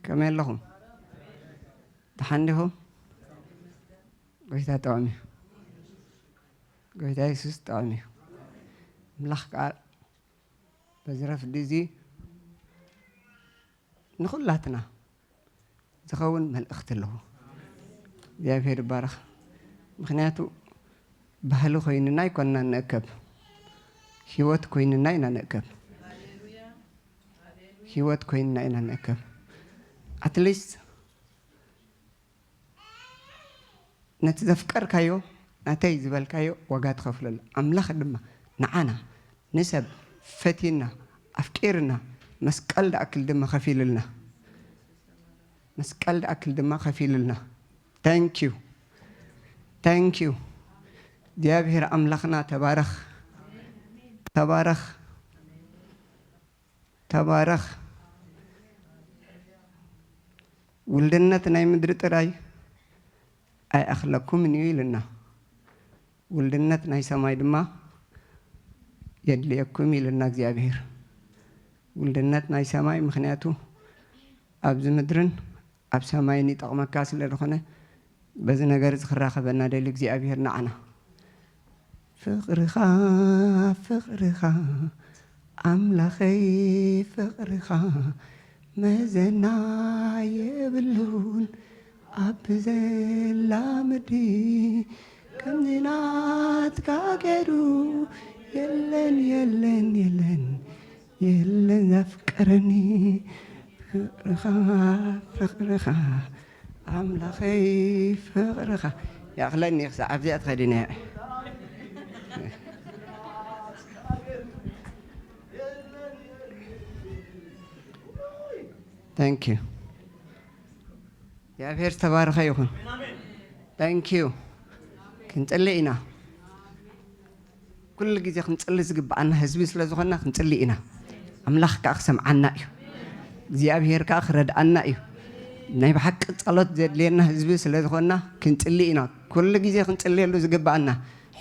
ከመይ ኣለኹም? ደሓን ዲኹም? ጎይታ ጥዑም እዩ። ጎይታ የሱስ ጥዑም እዩ። ኣምላኽ ከዓ በዚ ረፍዲ እዚ ንኹላትና ዝኸውን መልእኽቲ ኣለዎ። እግዚኣብሔር ይባረኽ። ምኽንያቱ ባህሊ ኮይንና ኣይኮንና ንእከብ፣ ህይወት ኮይንና ኢና ንእከብ። ህይወት ኮይንና ኢና ንእከብ። ኣትሊስት ነቲ ዘፍቀርካዮ፣ ናተይ ዝበልካዮ ዋጋ ትኸፍለሉ። ኣምላኽ ድማ ንዓና ንሰብ ፈቲና ኣፍቂርና መስቀል ደኣክል ድማ ከፊልልና። መስቀል ደኣክል ድማ ከፊልልና። Thank you. Thank you. እግዚኣብሔር ኣምላኽና ተባረኽ። ተባረኽ። ተባረኽ። ውልድነት ናይ ምድሪ ጥራይ ኣይኣኽለኩምን እዩ ኢልና። ውልድነት ናይ ሰማይ ድማ የድልየኩም ኢልና እግዚኣብሔር። ውልድነት ናይ ሰማይ ምኽንያቱ ኣብዚ ምድርን ኣብ ሰማይን ይጠቕመካ ስለ ዝኾነ በዚ ነገር እዚ ክራኸበና ደሊ እግዚኣብሔር ንዓና። ፍቕርኻ፣ ፍቕርኻ፣ ኣምላኸይ ፍቕርኻ መዘና የብሉን ኣብ ዘላ ምድሪ ከምዚ ናትካ ገይሩ የለን፣ የለን፣ የለን፣ የለን ዘፍቀረኒ ፍቕርኻ፣ ፍቕርኻ ኣምላኸይ ፍቕርኻ። ይኣኽለኒ ክሳዕ ኣብዚኣ ትኸዲነ። Thank you። እግዚኣብሔር ዝተባረኸ ይኹን። Thank you። ክንጽሊ ኢና። ኩሉ ግዜ ክንጽሊ ዝግብኣና ህዝቢ ስለ ዝኾንና ክንጽሊ ኢና። ኣምላኽ ከኣ ክሰምዓና እዩ። እግዚኣብሔር ከኣ ክረድኣና እዩ። ናይ ብሓቂ ጸሎት ዘድልየና ህዝቢ ስለ ዝኾንና ክንጽሊ ኢና። ኩሉ ግዜ ክንጽልየሉ ዝግብኣና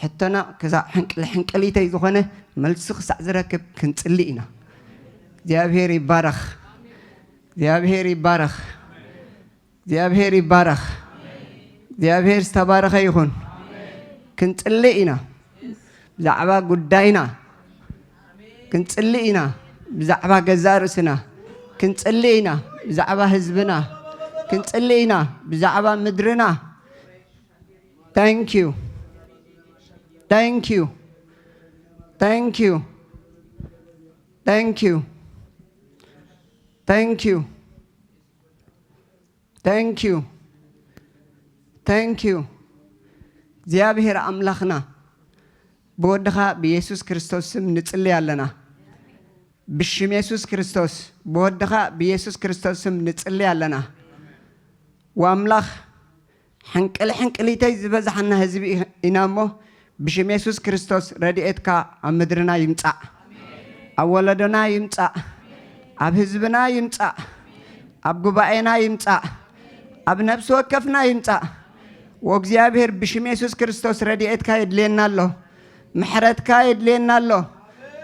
ሕቶና ክሳዕ ሕንቅል-፣ ሕንቅሊተይ ዝኾነ መልሲ ክሳዕ ዝረክብ ክንጽሊ ኢና። እግዚኣብሔር ይባረኽ። እግዚኣብሔር ይባረኽ። እግዚኣብሔር ይባረኽ። እግዚኣብሔር ዝተባረኸ ይኹን። ክንጽሊ ኢና። ብዛዕባ ጉዳይና ክንጽሊ ኢና። ብዛዕባ ገዛእ ርእስና ክንጽሊ ኢና። ብዛዕባ ህዝብና ክንጽሊ ኢና። ብዛዕባ ምድርና። Thank you. Thank you. Thank you. Thank you. Thank you. Thank you. Thank you. እግዚኣብሔር ኣምላኽና፣ ብወድኻ ብየሱስ ክርስቶስ ስም ንጽሊ ኣለና። ብሽም የሱስ ክርስቶስ፣ ብወድኻ ብየሱስ ክርስቶስ ስም ንጽሊ ኣለና። ወኣምላኽ፣ ሕንቅል ሕንቅሊተይ ዝበዝሓና ህዝቢ ኢና እሞ፣ ብሽም የሱስ ክርስቶስ ረድኤትካ ኣብ ምድርና ይምጻእ፣ ኣብ ወለዶና ይምጻእ፣ ኣብ ህዝብና ይምጻእ፣ ኣብ ጉባኤና ይምጻእ፣ ኣብ ነፍሲ ወከፍና ይምጻእ። ወእግዚኣብሔር፣ ብሽም የሱስ ክርስቶስ ረድኤትካ የድልየና ኣሎ፣ ምሕረትካ የድልየና ኣሎ፣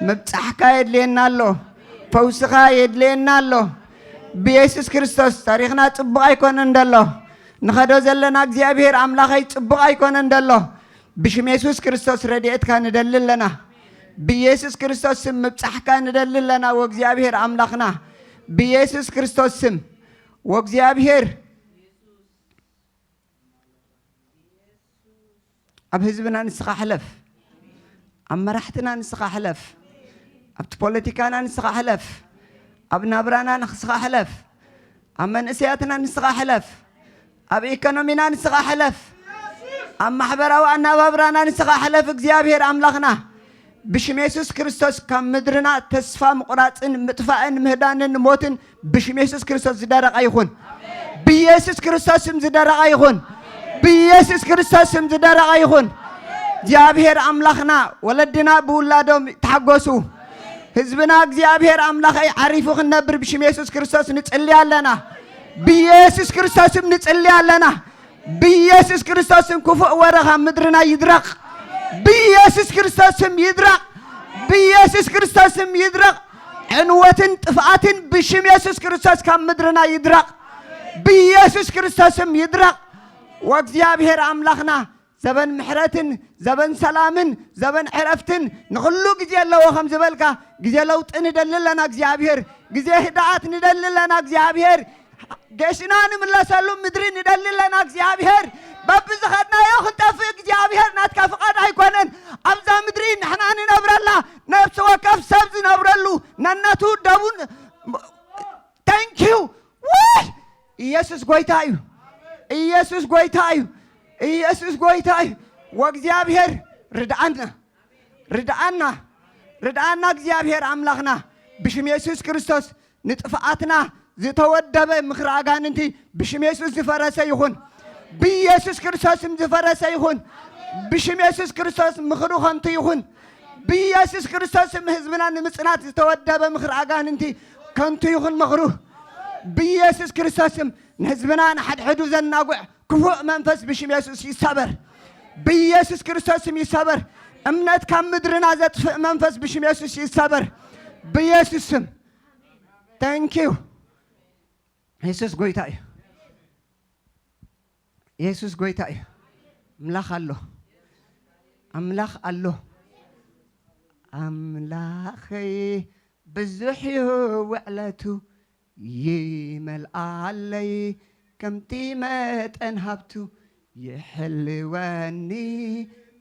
ምብጻሕካ የድልየና ኣሎ፣ ፈውስኻ የድልየና ኣሎ። ብየሱስ ክርስቶስ ታሪኽና ጽቡቕ ኣይኮነን ደሎ፣ ንኸዶ ዘለና እግዚኣብሔር ኣምላኸይ ጽቡቕ ኣይኮነን ደሎ። ብሽም የሱስ ክርስቶስ ረድኤትካ ንደሊ ኣለና። ብየሱስ ክርስቶስ ስም ምብጻሕካ ንደሊ ኣለና። ወእግዚኣብሔር ኣምላኽና፣ ብየሱስ ክርስቶስ ስም ወእግዚኣብሔር፣ ኣብ ህዝብና ንስኻ ሕለፍ፣ ኣብ መራሕትና ንስኻ ሕለፍ፣ ኣብቲ ፖለቲካና ንስኻ ሕለፍ፣ ኣብ ናብራና ንስኻ ሕለፍ፣ ኣብ መንእሰያትና ንስኻ ሕለፍ፣ ኣብ ኢኮኖሚና ንስኻ ሕለፍ፣ ኣብ ማሕበራዊ ኣነባብራና ንስኻ ሕለፍ። እግዚኣብሔር ኣምላኽና፣ ብሽም የሱስ ክርስቶስ ካብ ምድርና ተስፋ ምቑራጽን ምጥፋእን ምህዳንን ሞትን ብሽም የሱስ ክርስቶስ ዝደረቐ ይኹን። ብየሱስ ክርስቶስ ስም ዝደረቐ ይኹን። ብየሱስ ክርስቶስ ስም ዝደረቐ ይኹን። እግዚኣብሔር ኣምላኽና፣ ወለድና ብውላዶም ተሓጎሱ። ህዝብና እግዚኣብሔር ኣምላኸይ ዓሪፉ ክንነብር ብሽም የሱስ ክርስቶስ ንጽሊ ኣለና። ብየሱስ ክርስቶስ ስም ንጽሊ ኣለና። ብየሱስ ክርስቶስ ስም ክፉእ ወረ ካብ ምድርና ይድረቕ። ብየሱስ ክርስቶስ ስም ይድረቕ። ብየሱስ ክርስቶስ ስም ይድረቕ። ዕንወትን ጥፍኣትን ብሽም የሱስ ክርስቶስ ካብ ምድርና ይድረቕ። ብየሱስ ክርስቶስም ይድረቕ። ወእግዚኣብሔር ኣምላኽና ዘበን ምሕረትን ዘበን ሰላምን ዘበን ዕረፍትን ንኹሉ ግዜ ኣለዎ ከም ዝበልካ፣ ግዜ ለውጢ ንደሊ ኣለና እግዚኣብሔር። ግዜ ህድኣት ንደሊ ኣለና እግዚኣብሔር። ገሽና ንምለሰሉ ምድሪ ንደሊ ኣለና እግዚኣብሔር። በብዝኸድናዮ ክንጠፍእ እግዚኣብሔር ናትካ ፍቓድ ኣይኮነን። ኣብዛ ምድሪ ንሕና ንነብረላ፣ ነፍሲ ወከፍ ሰብ ዝነብረሉ ነነቱ ደቡን። Thank you። ውይ! ኢየሱስ ጎይታ እዩ። ኢየሱስ ጎይታ እዩ። ኢየሱስ ጎይታ እዩ። ወእግዚኣብሔር ርድኣና፣ ርድኣና፣ ርድኣና እግዚኣብሔር ኣምላኽና። ብሽም የሱስ ክርስቶስ ንጥፍኣትና ዝተወደበ ምኽሪ ኣጋንንቲ ብሽም የሱስ ዝፈረሰ ይኹን። ብኢየሱስ ክርስቶስም ዝፈረሰ ይኹን። ብሽም የሱስ ክርስቶስ ምኽሩ ከንቱ ይኹን። ብኢየሱስ ክርስቶስም ህዝብና ንምጽናት ዝተወደበ ምኽሪ ኣጋንንቲ ከንቱ ይኹን ምኽሩ። ብኢየሱስ ክርስቶስም ንህዝብና ንሓድሕዱ ዘናጉዕ ክፉእ መንፈስ ብሽም የሱስ ይሰበር። ብኢየሱስ ክርስቶስም ይሰበር። እምነት ካብ ምድርና ዘጥፍእ መንፈስ ብሽም የሱስ ይሰበር። ብኢየሱስ ስም። Thank you። የሱስ ጎይታ እዩ። የሱስ ጎይታ እዩ። ኣምላኽ ኣሎ። ኣምላኽ ኣሎ። ኣምላኸይ ብዙሕ እዩ ውዕለቱ፣ ይመልኣለይ ከምቲ መጠን ሃብቱ፣ ይሕልወኒ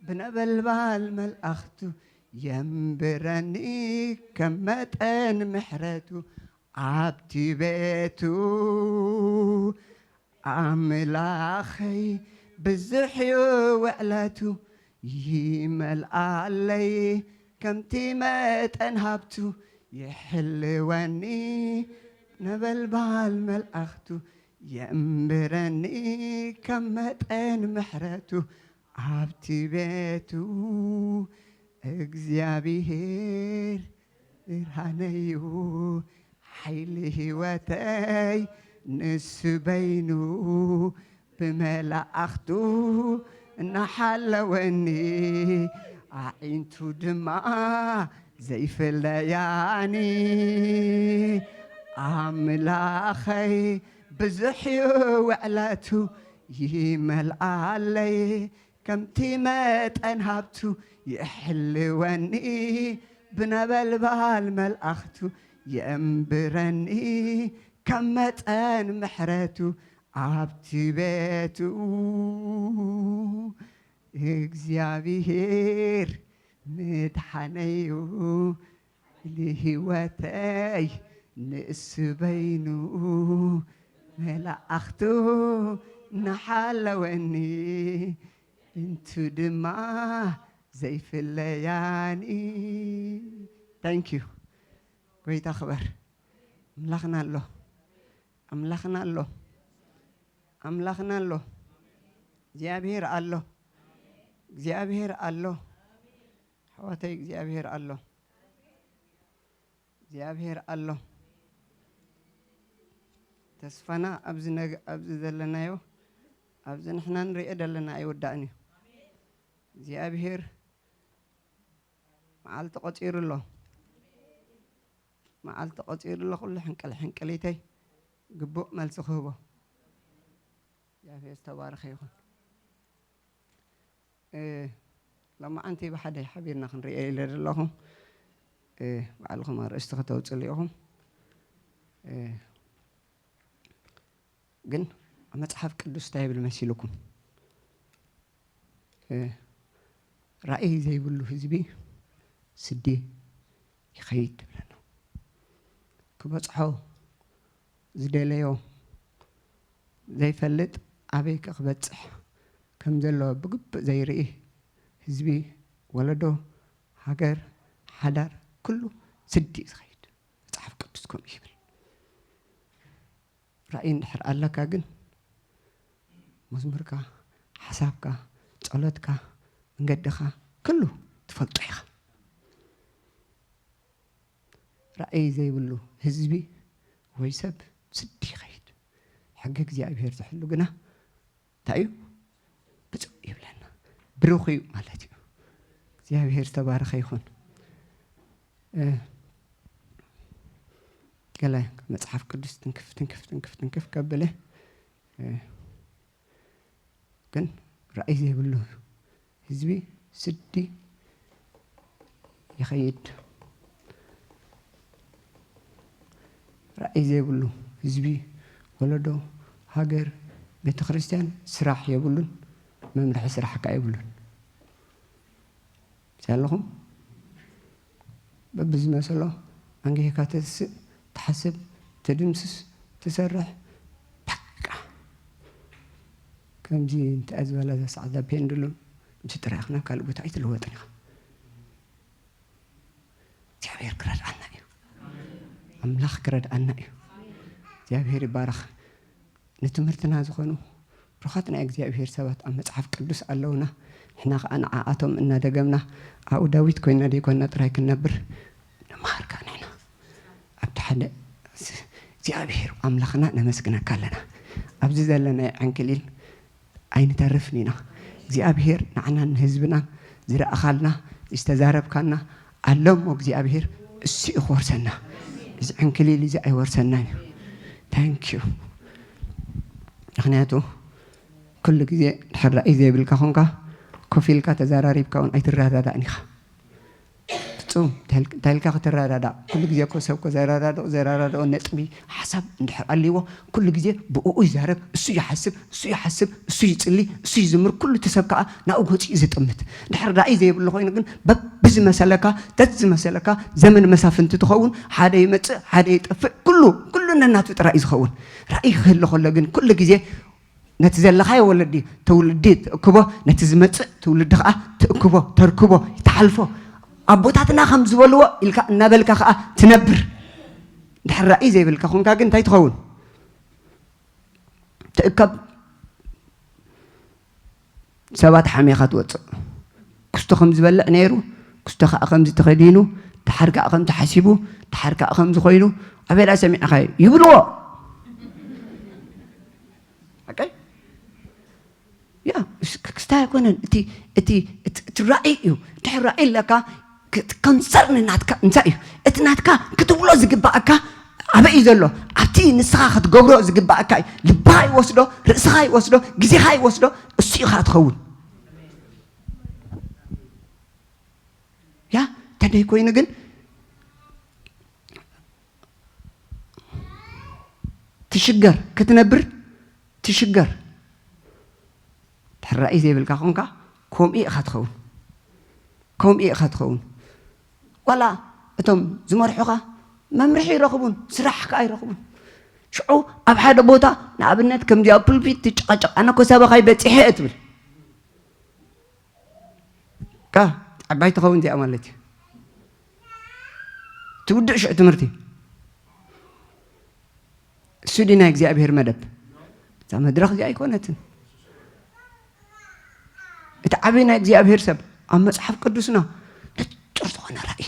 ብነበልባል መልኣኽቱ፣ የንብረኒ ከም መጠን ምሕረቱ ኣብቲ ቤቱ። ኣምላኸይ ብዙሕ እዩ ውዕለቱ፣ ይመልኣለይ ከምቲ መጠን ሃብቱ፣ ይሕልወኒ ነበልባል መልኣኽቱ፣ የንብረኒ ከም መጠን ምሕረቱ ኣብቲ ቤቱ። እግዚኣብሔር ብርሃነዩ ሓይሊ ህይወተይ ንሱ በይኑ ብመላእኽቱ እናሓለወኒ ኣዒንቱ ድማ ዘይፍለያኒ። ኣምላኸይ ብዙሕ እዩ ውዕለቱ ይመልኣለይ ከምቲ መጠን ሃብቱ ይሕልወኒ ብነበልባል መልኣኽቱ የንብረኒ ከም መጠን ምሕረቱ ኣብቲ ቤቱ እግዚኣብሔር ምድሓነዩ ንህይወተይ ንእሱ በይኑ መላእኽቱ እናሓለወኒ እንቱ ድማ ዘይፍለያኒ። Thank you። ጎይታ ክበር። ኣምላኽና ኣሎ። ኣምላኽና ኣሎ። ኣምላኽና ኣሎ። እግዚኣብሔር ኣሎ። እግዚኣብሔር ኣሎ። ኣሕዋተይ እግዚኣብሔር ኣሎ። እግዚኣብሔር ኣሎ። ተስፋና ኣብዚ ነገ-፣ ኣብዚ ዘለናዮ፣ ኣብዚ ንሕና ንሪኦ ዘለና ኣይውዳእን እዩ። እግዚኣብሔር መዓልቲ ቆጺሩ ኣሎ። መዓልቲ ቆጺሩ ኣሎ። ኩሉ ሕንቅል ሕንቅሊተይ ግቡእ መልሲ ክህቦ። እግዚኣብሔር ዝተባረኸ ይኹን። እ፣ ሎማዓንቲ ብሓደ ሓቢርና ክንሪኦ ኢለ ዘለኹ። እ፣ ባዕልኹም ኣርእስቲ ከተውፅሉ ኢኹም። እ፣ ግን ኣብ መፅሓፍ ቅዱስ እንታይ ይብል መሲልኩም? እ፣ ራእይ ዘይብሉ ህዝቢ ስዲ ይኸይድ ትብለና። ክበፅሖ ዝደለዮ ዘይፈልጥ ኣበይ ከ ክበፅሕ ከም ዘለዎ ብግብእ ዘይርኢ ህዝቢ፣ ወለዶ፣ ሃገር፣ ሓዳር፣ ኩሉ ስዲ እዩ ዝኸይድ። መፅሓፍ ቅዱስ ከምኡ ይብል። ራእይ እንድሕር ኣለካ ግን መዝሙርካ፣ ሓሳብካ፣ ጸሎትካ፣ መንገድኻ፣ ኩሉ ትፈልጦ ኢኻ። ራእይ ዘይብሉ ህዝቢ ወይ ሰብ ስዲ ይኸይድ። ሕጊ እግዚኣብሔር ዝሕሉ ግና እንታይ እዩ? ብፁዕ ይብለና። ብሩኽ እዩ ማለት እዩ። እግዚኣብሔር ዝተባረኸ ይኹን። እ፣ ገለ መጽሓፍ ቅዱስ ትንክፍ ትንክፍ ትንክፍ ትንክፍ ከብለ፣ እ፣ ግን ራእይ ዘይብሉ ህዝቢ ስዲ ይኸይድ። ራእይ ዘይብሉ ህዝቢ፣ ወለዶ፣ ሃገር፣ ቤተ ክርስቲያን ስራሕ የብሉን፣ መምርሒ ስራሕ ከኣ የብሉን። እዚ ኣለኹም በብዝመሰሎ ኣንጊህካ ተስእ፣ ትሓስብ፣ ትድምስስ፣ ትሰርሕ፣ በቃ። ከምዚ እንታይ ዝበለ እዛ ሰዓት እዛ ፔንድሉም፣ ከምዚ ጥራይ ኢኻ፣ ናብ ካልእ ቦታ ኣይትልወጥን ኢኻ። እግዚኣብሔር ክረድኣና እዩ። ኣምላኽ ክረድኣና እዩ። እግዚኣብሔር ይባረኽ። ንትምህርትና ዝኾኑ ብሩኻት ናይ እግዚኣብሔር ሰባት ኣብ መጽሓፍ ቅዱስ ኣለውና። ንሕና ኸኣ ንዓኣቶም እናደገምና ኣብኡ ዳዊት ኮይንና ደይኮንና ጥራይ ክንነብር ንመሃር ከኣ ንሕና። ኣብቲ ሓደ እግዚኣብሔር ኣምላኽና ነመስግነካ ኣለና። ኣብዚ ዘለናዮ ዕንክሊል ኣይንተርፍን ኢና። እግዚኣብሔር ንዓናን ንህዝብናን ዝረኣኻልና፣ ዝተዛረብካና ኣሎ እሞ እግዚኣብሔር እሱ እዩ ክወርሰና። እዚ ዕንክሊል እዚ ኣይወርሰናን እዩ። ታንክ ዩ። ምኽንያቱ ኩሉ ግዜ ድሕር ራእይ ዘይብልካ ኾንካ ኮፍ ኢልካ ተዘራሪብካ እውን ኣይትረዳዳእን ኢኻ። ፍጹም እንታይ ኢልካ ክትረዳዳእ? ኩሉ ግዜ እኮ ሰብ እኮ ዘረዳድኦ ዘረዳድኦ ነጥቢ ሓሳብ እንድሕር ኣልዎ ኩሉ ግዜ ብእኡ ይዛረብ፣ እሱ ይሓስብ፣ እሱ ይሓስብ፣ እሱ ይጽሊ፣ እሱ ይዝምር። ኩሉ እቲ ሰብ ከኣ ናብኡ ገጹ እዩ ዝጥምት። ድሕር ራእይ ዘይብሉ ኮይኑ ግን በብዝመሰለካ ተዝመሰለካ ዘመን መሳፍንቲ ትኸውን፣ ሓደ ይመጽእ ሓደ ይጠፍእ፣ ኩሉ ኩሉ ነናቱ ጥራይ እዩ ዝኸውን። ራእይ ክህሉ ከሎ ግን ኩሉ ግዜ ነቲ ዘለኻዮ ወለዲ ትውልዲ ትእክቦ፣ ነቲ ዝመጽእ ትውልዲ ከኣ ትእክቦ፣ ተርክቦ፣ ትሓልፎ። ኣቦታትና ከም ዝበልዎ ኢልካ እናበልካ ከኣ ትነብር። ድሕር ራእይ ዘይብልካ ኾንካ ግን እንታይ ትኸውን? ትእከብ፣ ሰባት ሓሜኻ ትወጽእ። ክስቶ ከም ዝበልዕ ነይሩ፣ ክስቶ ከኣ ከምዚ ተኸዲኑ፣ ደሓር ከኣ ከምዚ ሓሲቡ፣ ደሓር ከኣ ከምዚ ኮይኑ፣ ኣበይ ደኣ ሰሚዕኻዮ? ይብልዎ። ሓቀይ? ያ፣ እስ-፣ ክስታይ ኣይኮነን። እቲ፣ እቲ፣ እቲ፣ እቲ ራእይ እዩ። ድሕሪ ራእይ ኣለካ፣ ክ-፣ ኮንሰርን ናትካ እንታይ እዩ? እቲ ናትካ ክትብሎ ዝግባኣካ ኣበይ እዩ ዘሎ? ኣብቲ ንስኻ ክትገብሮ ዝግባኣካ እዩ። ልብኻ ይወስዶ፣ ርእስኻ ይወስዶ፣ ግዜኻ ይወስዶ፣ እሱ እዩ ኸኣ ትኸውን። ያ፣ ተደይ ኮይኑ ግን ትሽገር፣ ክትነብር ትሽገር። ድሕር ራእይ ዘይብልካ ኾንካ፣ ከምኡ ኢኻ ትኸውን። ከምኡ ኢኻ ትኸውን። ዋላ እቶም ዝመርሑኻ መምርሒ ይረኽቡን፣ ስራሕ ከኣ ይረኽቡን። ሽዑ ኣብ ሓደ ቦታ፣ ንኣብነት፣ ከምዚ ኣብ ፑልፒት ትጨቐጨቕ፣ "ኣነ እኮ ሰበኻይ በጺሐ" እየ ትብል። ካ ዓባይ ትኸውን እዚኣ ማለት እዩ። ትውድእ ሽዑ ትምህርቲ። እሱ ድዩ ናይ እግዚኣብሔር መደብ? እዛ መድረኽ እዚኣ ኣይኮነትን። እቲ ዓብዪ ናይ እግዚኣብሔር ሰብ ኣብ መጽሓፍ ቅዱስና ንጹር ዝኾነ ራእይ፣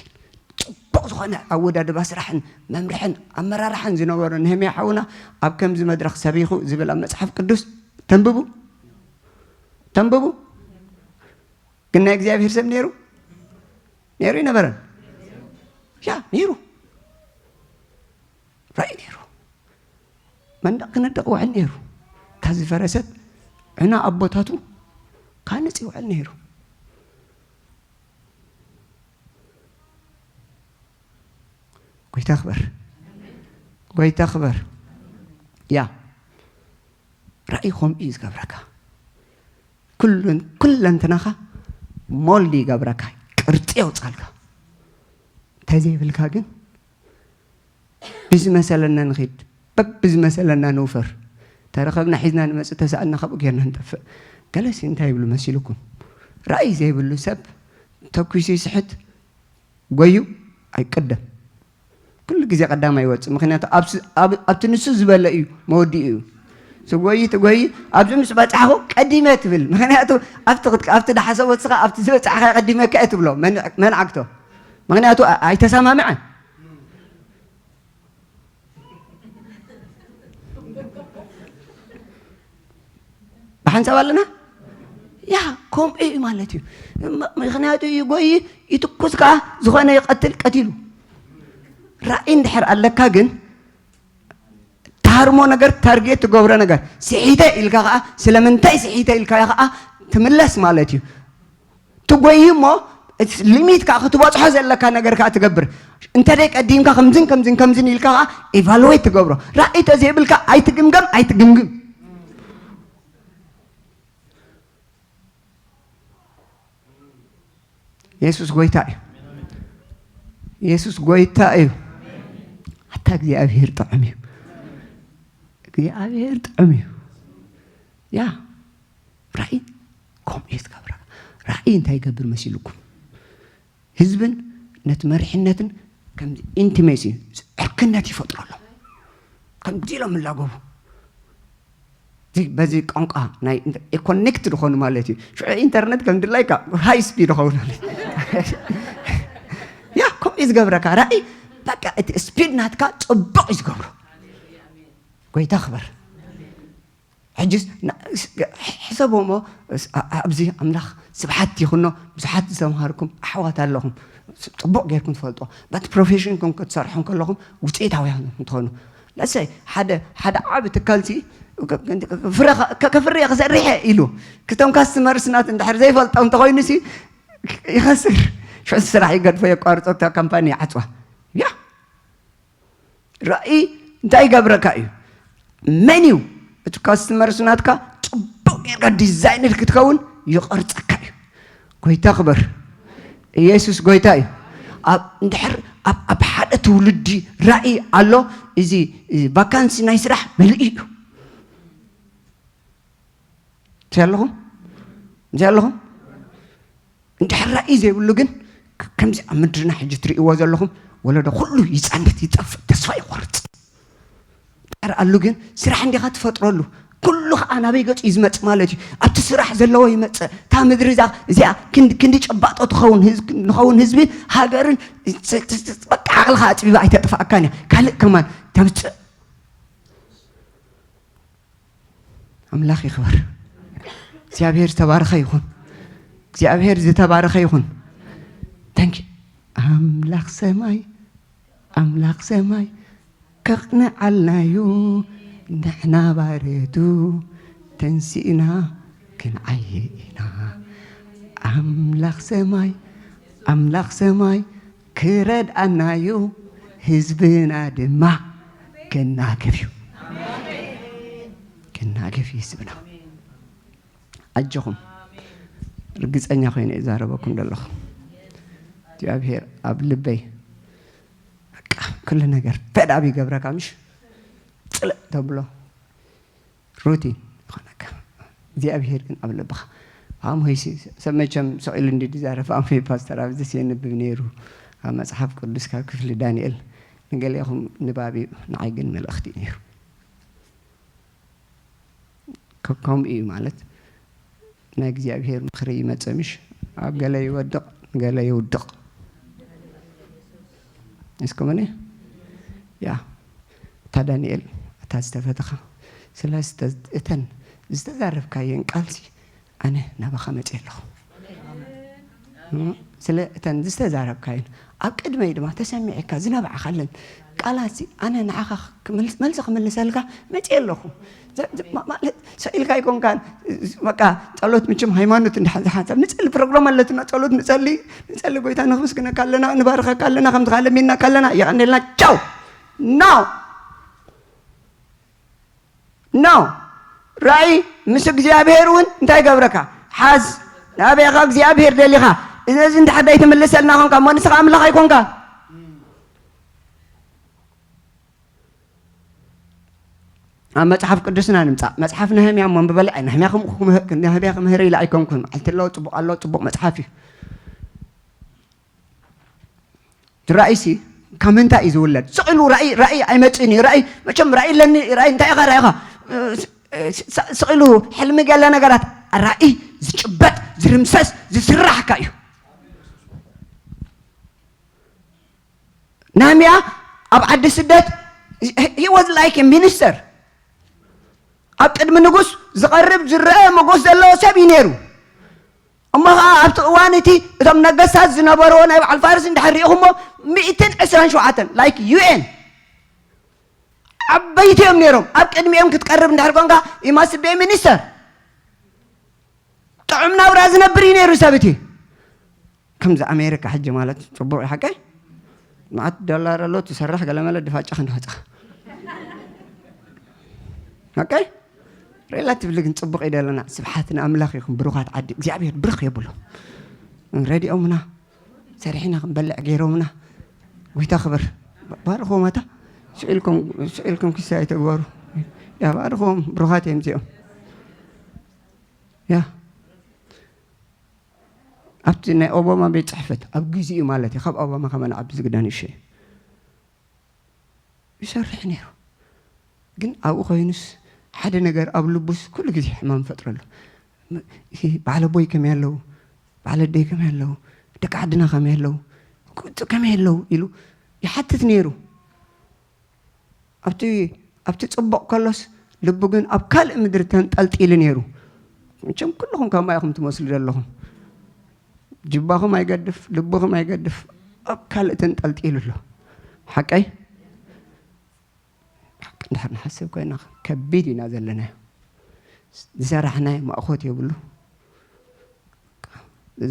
ጽቡቕ ዝኾነ ኣወዳድባ ስራሕን መምርሕን ኣመራርሓን ዝነበሮ ነህምያ ሓውና ኣብ ከምዚ መድረኽ ሰቢኹ ዝብል ኣብ መጽሓፍ ቅዱስ ተንብቡ። ተንብቡ። ግን ናይ እግዚኣብሔር ሰብ ነይሩ? ነይሩ ይነበረን? ያ፣ ነይሩ። ራእይ ነይሩ። መንደቕ ክነድቕ ውዕል ነይሩ። እታ ዝፈረሰት ዕና ኣቦታቱ ካንጽ ይውዕል ነይሩ። ጎይታ ክበር። ጎይታ ክበር። ያ፣ ራእይ ከምኡ እዩ ዝገብረካ። ኩሉን-፣ ኩለንትናኻ ሞልድ ይገብረካ፣ ቅርጺ የውጻልካ። እንተዘይብልካ ግን ብዝመሰለና ንኺድ፣ በብዝመሰለና ንውፈር። ተረኸብና ሒዝና ንመጽእ፣ ተሰኣልና ካብኡ ጌርና ንጠፍእ። ገለሲ እንታይ ይብሉ መሲልኩም? ራእይ ዘይብሉ ሰብ ተኲሱ ይስሕት፣ ጎዩ ኣይቅደም። ኩሉ ግዜ ቀዳማይ ይወጽእ። ምኽንያቱ ኣብ ስ-፣ ኣብ-፣ ኣብቲ ንሱ ዝበለ እዩ መወዲኡ እዩ። ትጎዪ፣ ትጎዪ፣ ኣብዚ ምስ በጻሕኹ ቀዲመ ትብል። ምኽንያቱ ኣብቲ ክት-፣ ኣብቲ ዝሓሰቦ ንስኻ ኣብቲ ዝበጻሕካ ቀዲመካ እየ ትብሎ። መን-፣ መንዓግቶ። ምኽንያቱ ኣ-፣ ኣይተሰማምዐን። ብሓንሳብ ኣለና? ያ፣ ከምኡ እዩ ማለት እዩ። ም-፣ ምኽንያቱ ይጎይ፣ ይትኩስ ከኣ ዝኾነ ይቐትል ቀቲሉ። ራእይ እንድሕር ኣለካ ግን ትሓርሞ ነገር፣ ታርጌት ትገብሮ ነገር፣ ስሒተ ኢልካ ከኣ ስለምንታይ ስሒተ ኢልካዮ ከኣ ትምለስ ማለት እዩ። ትጎይ እሞ ሊሚት ከኣ ክትበጽሖ ዘለካ ነገር ከኣ ትገብር። እንተ ደይ ቀዲምካ ከምዝን ከምዝን ከምዝን ኢልካ ከኣ ኢቫሉዌት ትገብሮ። ራእይ ተዘይብልካ ኣይትግምገም፣ ኣይትግምግም። የሱስ ጎይታ እዩ። የሱስ ጎይታ እዩ። ኣታ እግዚኣብሔር ጥዑም እዩ። እግዚኣብሔር ጥዑም እዩ። ያ ራእይ ከምኡ እዩ ዝገብራ። ራእይ እንታይ ይገብር መሲልኩም? ህዝብን ነቲ መሪሕነትን ከም ኢንቲሜሲ ዕርክነት ይፈጥረሎም። ከምዚ ኢሎም ይላገቡ። እዚ በዚ ቋንቋ ናይ ኢንተ-፣ ኮኔክት ዝኾኑ ማለት እዩ። ሽዑ ኢንተርነት ከም ድላይካ ሃይ ስፒድ ይኸውን ማለት እዩ። ያ ከምኡ እዩ ዝገብረካ። ራእይ በቃ እቲ ስፒድ ናትካ ጽቡቕ እዩ ዝገብሮ። ጎይታ ክበር። ሕጅስ ና-፣ ስ-፣ ሕሰቦ እሞ ስ-፣ ኣ-፣ ኣብዚ ኣምላኽ ስብሓት ይኹኖ። ብዙሓት ዝተምሃርኩም ኣሕዋት ኣለኹም። ስ-፣ ጽቡቕ ጌርኩም ትፈልጦ። በቲ ፕሮፌሽንኩም ክትሰርሑ እንከለኹም ውጽኢታውያን ኢኹም ትኾኑ። ለሰይ ሓደ፣ ሓደ ዓቢ ትካልሲ ክ-፣ ክ-፣ ክፍረ-፣ ክ-፣ ከፍርየ ክሰርሕ እየ ኢሉ ክቶም ካስትመርስ ናት እንድሕር ዘይፈልጦም እንተኾይኑሲ ይኸስር። ሽዑ ስራሕ ይገድፎ፣ የቋርጾ፣ እታ ካምፓኒ ይዓጽዋ። ያ ራእይ እንታይ ይገብረካ እዩ? መን እዩ እቲ ካስትመርስ ናትካ ጽቡቕ ጌርካ ዲዛይነር ክትከውን ይቐርጸካ እዩ። ጎይታ ክበር። ኢየሱስ ጎይታ እዩ። ኣብ፣ እንድሕር ኣብ፣ ኣብ ሓደ ትውልዲ ራእይ ኣሎ፣ እዚ፣ እዚ ቫካንሲ ናይ ስራሕ መሊኡ እዩ። እንታይ ኣለኹም? እንታይ ኣለኹም? እንድሕር ራእይ ዘይብሉ ግን ከ-፣ ከምዚ ኣብ ምድርና ሕጂ ትርእይዎ ዘለኹም ወለዶ ኩሉ ይጸንት፣ ይጠፍእ፣ ተስፋ ይቖርጽ። እንድሕር ኣሉ ግን ስራሕ እንዲኻ ትፈጥረሉ። ኩሉ ኸኣ ናበይ ገጹ እዩ ዝመጽእ ማለት እዩ? ኣብቲ ስራሕ ዘለዎ ይመጽእ። እታ ምድሪ እዛ፣ እዚኣ ክንዲ፣ ክንዲ ጨባጦ ትኸውን ህዝ-፣ ንኸውን ህዝቢ ሃገርን ስ-፣ ስ-፣ ስ-፣ በቃ ዓቕልኻ ኣጽቢባ ኣይተጥፍኣካን እያ። ካልእ ከማን ተምጽእ። ኣምላኽ ይኽበር። እግዚኣብሔር ዝተባረኸ ይኹን። እግዚኣብሔር ዝተባረኸ ይኹን። ታንኪ ኣምላኽ ሰማይ፣ ኣምላኽ ሰማይ ከቕንዓልናዩ ንሕና ባርየቱ ተንሲእና ክንዓይ ኢና። ኣምላኽ ሰማይ፣ ኣምላኽ ሰማይ ክረድኣናዩ ህዝብና ድማ ክናገፍ እዩ። ክናገፍ እዩ ህዝብና። ኣጆኹም። ርግጸኛ ኮይነ እዛረበኩም ዘለኹ እግዚኣብሔር ኣብ ልበይ በቃ ኩሉ ነገር ፈድ ኣብ ይገብረካ ምሽ ጽልእ ተብሎ ሩቲን ይኾነካ። እግዚኣብሄር ግን ኣብ ልብኻ። ፋም ሆይሲ ሰብ መቸም ስቕ ኢሉ እንዲ ዝዛረብ ፋም ሆይ ፓስተር ኣብዚ የንብብ ነይሩ። ካብ መጽሓፍ ቅዱስ ካብ ክፍሊ ዳንኤል ንገሊኹም ንባብ እዩ፣ ንዓይ ግን መልእኽቲ እዩ ነይሩ። ከ-፣ ከምኡ እዩ ማለት ናይ እግዚኣብሄር ምኽሪ ይመጽእ ምሽ ኣብ ገለ ይወድቕ፣ ገለ ይውድቕ። እስከ መን ያ እታ ዳንኤል እታ ዝተፈተኻ ስለ ዝተ-፣ እተን ዝተዛረብካየን ቃልሲ ኣነ ናባኻ መጽእ ኣለኹ። እም፣ ስለ እተን ዝተዛረብካየን ኣብ ቅድመይ ድማ ተሰሚዕካ ዝነባዕኻለን ቃላት ኣነ ንዓኻ ክምልስ-፣ መልሲ ክምልሰልካ መጽእ ኣለኹ። ዘ-፣ ዘ-፣ ማ-፣ ማለት ሰኢልካ ኣይኮንካን። በቃ ጸሎት ምችም ሃይማኖት እንድሓ-፣ ዝሓንሳብ ንጸሊ ፕሮግራም ኣለትና። ጸሎት ንጸሊ፣ ንጸሊ ጎይታ ነኽምስግነካ ኣለና፣ ንባርኸካ ኣለና፣ ከምዚ ካለ ሚና ካለና የቐንደልና። ቻው። ኖ። ኖ። ራእይ ምስ እግዚኣብሔር እውን እንታይ ገብረካ? ሓዝ። ናበይኻ እግዚኣብሔር ደሊኻ? እዚ እንድሕር ደይትምልሰልና ኾንካ፣ እሞ ንስኻ ኣምላኽ ኣይኮንካ። ኣብ መጽሓፍ ቅዱስና ንምጻእ። መጽሓፍ ነህምያ እሞ ኣንብበለይ። ኣይ፣ ነህምያ ክም-፣ ክም-፣ ነህምያ ክምህር ኢለ ኣይኮንኩን። መዓልቲ ኣለዎ፣ ጽቡቕ ኣለዎ፣ ጽቡቕ መጽሓፍ እዩ። ራእይሲ ካብ ምንታይ እዩ ዝውለድ? ስቕ ኢሉ ራእይ፣ ራእይ ኣይመጽእን እዩ። ራእይ፣ መቸም ራእይ ኣለኒ፣ ራእይ እንታይ ኢኻ ራእይኻ? ስ-፣ ስ-፣ ስቕ ኢሉ ሕልሚ ገለ ነገራት፣ ራእይ ዝጭበጥ፣ ዝርምሰስ፣ ዝስራሕካ እዩ። ነህምያ ኣብ ዓዲ ስደት፣ he was like a minister። ኣብ ቅድሚ ንጉስ ዝቐርብ ዝረአ ሞገስ ዘለዎ ሰብ እዩ ነይሩ። እሞ ኸዓ ኣብቲ እዋን እቲ እቶም ነገስታት ዝነበርዎ ናይ በዓል ፋርስ እንድሕር ርኢኹሞ፣ ሚእትን ዕስራን ሸውዓተን፣ like ዩ ኤን፣ ዓበይቲ እዮም ነይሮም። ኣብ ቅድሚኦም ክትቀርብ እንድሕር ኮንካ፣ you must be a minister። ጥዑም ናብራ ዝነብር እዩ ነይሩ ሰብ እቲ። ከምዚ ኣሜሪካ ሕጂ ማለት ጽቡቕ እዩ ሓቀይ? መዓት ዶላር ኣሎ፣ ትሰርሕ ገለመለ ድፋጫ ክንወጻ። ሓቀይ? ሬላቲቭሊ ግን ጽቡቕ እዩ ደለና። ስብሓት ንኣምላኽ ይኹን። ብሩኻት ዓዲ እግዚኣብሔር ብርኽ የብሎ። ረዲኦምና፣ ሰሪሕና ክንበልዕ ገይሮምና። ጎይታ ክብር። ባርኽዎም ኣታ። ስኢልኩም፣ ስኢልኩም ክሳይ ተግበሩ። ያ ባርኽዎም፣ ብሩኻት እዮም እዚኦም። ያ። ኣብቲ ናይ ኦባማ ቤት ጽሕፈት፣ ኣብ ግዚኡ ማለት እዩ፣ ካብ ኦባማ ከማን ዓቢ ዝግዳ ንእሽቶ እዩ። ይሰርሕ ነይሩ። ግን ኣብኡ ኮይኑስ ሓደ ነገር ኣብ ልቡስ ኩሉ ግዜ ሕማም ፈጥረሉ። ም-፣ እዚ በዓል ኣቦይ ከመይ ኣለዉ? በዓል ኣደይ ከመይ ኣለዉ? ደቂ ዓድና ከመይ ኣለዉ? ቁ-፣ ከመይ ኣለዉ? ኢሉ ይሓትት ነይሩ። ኣብቲ፣ ኣብቲ ጽቡቕ ከሎስ ልቡ ግን ኣብ ካልእ ምድሪ ተንጠልጢሉ ነይሩ። መቸም ኩልኹም ከምኣ ኢኹም ትመስሉ ዘለኹም። ጅባኹም ኣይገድፍ፣ ልብኹም ኣይገድፍ፣ ኣብ ካልእ ተንጠልጢሉ ኣሎ። ሓቀይ? ሓቂ እንድሕር ንሓስብ ኮይና ከቢድ ኢና ዘለናዮ። ዝሰራሕናዮ ማእኾት የብሉ።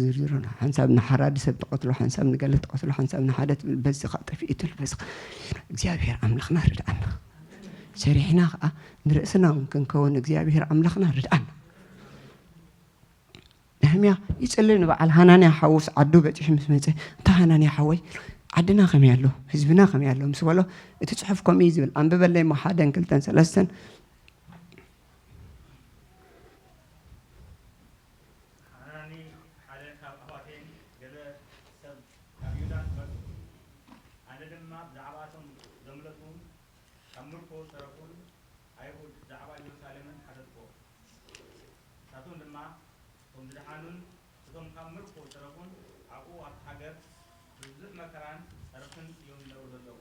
ዝርዝሩ ሓንሳብ ንሓራዲ ሰብ ትቐትሎ፣ ሓንሳብ ንገለ ትቐትሎ፣ ሓንሳብ ንሓደ ትብል፣ በዚ ኸኣ ጠፊኡ ትብል፣ በዚ ኸኣ እግዚኣብሔር ኣምላኽና ርድኣና። ሰሪሕና ኸኣ ንርእስና እውን ክንከውን እግዚኣብሔር ኣምላኽና ርድኣና። ነህምያ ይጽሊ ንበዓል ሃናንያ ሓዉስ ዓዱ በጺሑ ምስ መጸ፣ "እንታ ሃናንያ ሓወይ፣ ዓድና ከመይ ኣሎ? ህዝብና ከመይ ኣሎ?" ምስ በሎ፣ እቲ ጽሑፍ ከምኡ እዩ ዝብል። ኣንብበለይ እሞ ሓደን ክልተን ሰለስተን። ሃናኒ ሓደ ካብ ኣሕዋተይን ገለ ሰብ ካብ ይሁዳ መጹ። ኣነ ድማ ብዛዕባቶም ዘምለጡ ካብ ምርኮ ዝተረፉን ኣይሁድ ብዛዕባ ኢየሩሳሌምን ሓተትክዎ። ንሳቶም ድማ እቶም ዝደሓኑን እቶም ካብ ምርኮ ዝተረፉን ኣብኡ ኣብቲ ሃገር ብብዙሕ መከራን ጸርፍን እዮም ዝነብሩ ዘለዉ።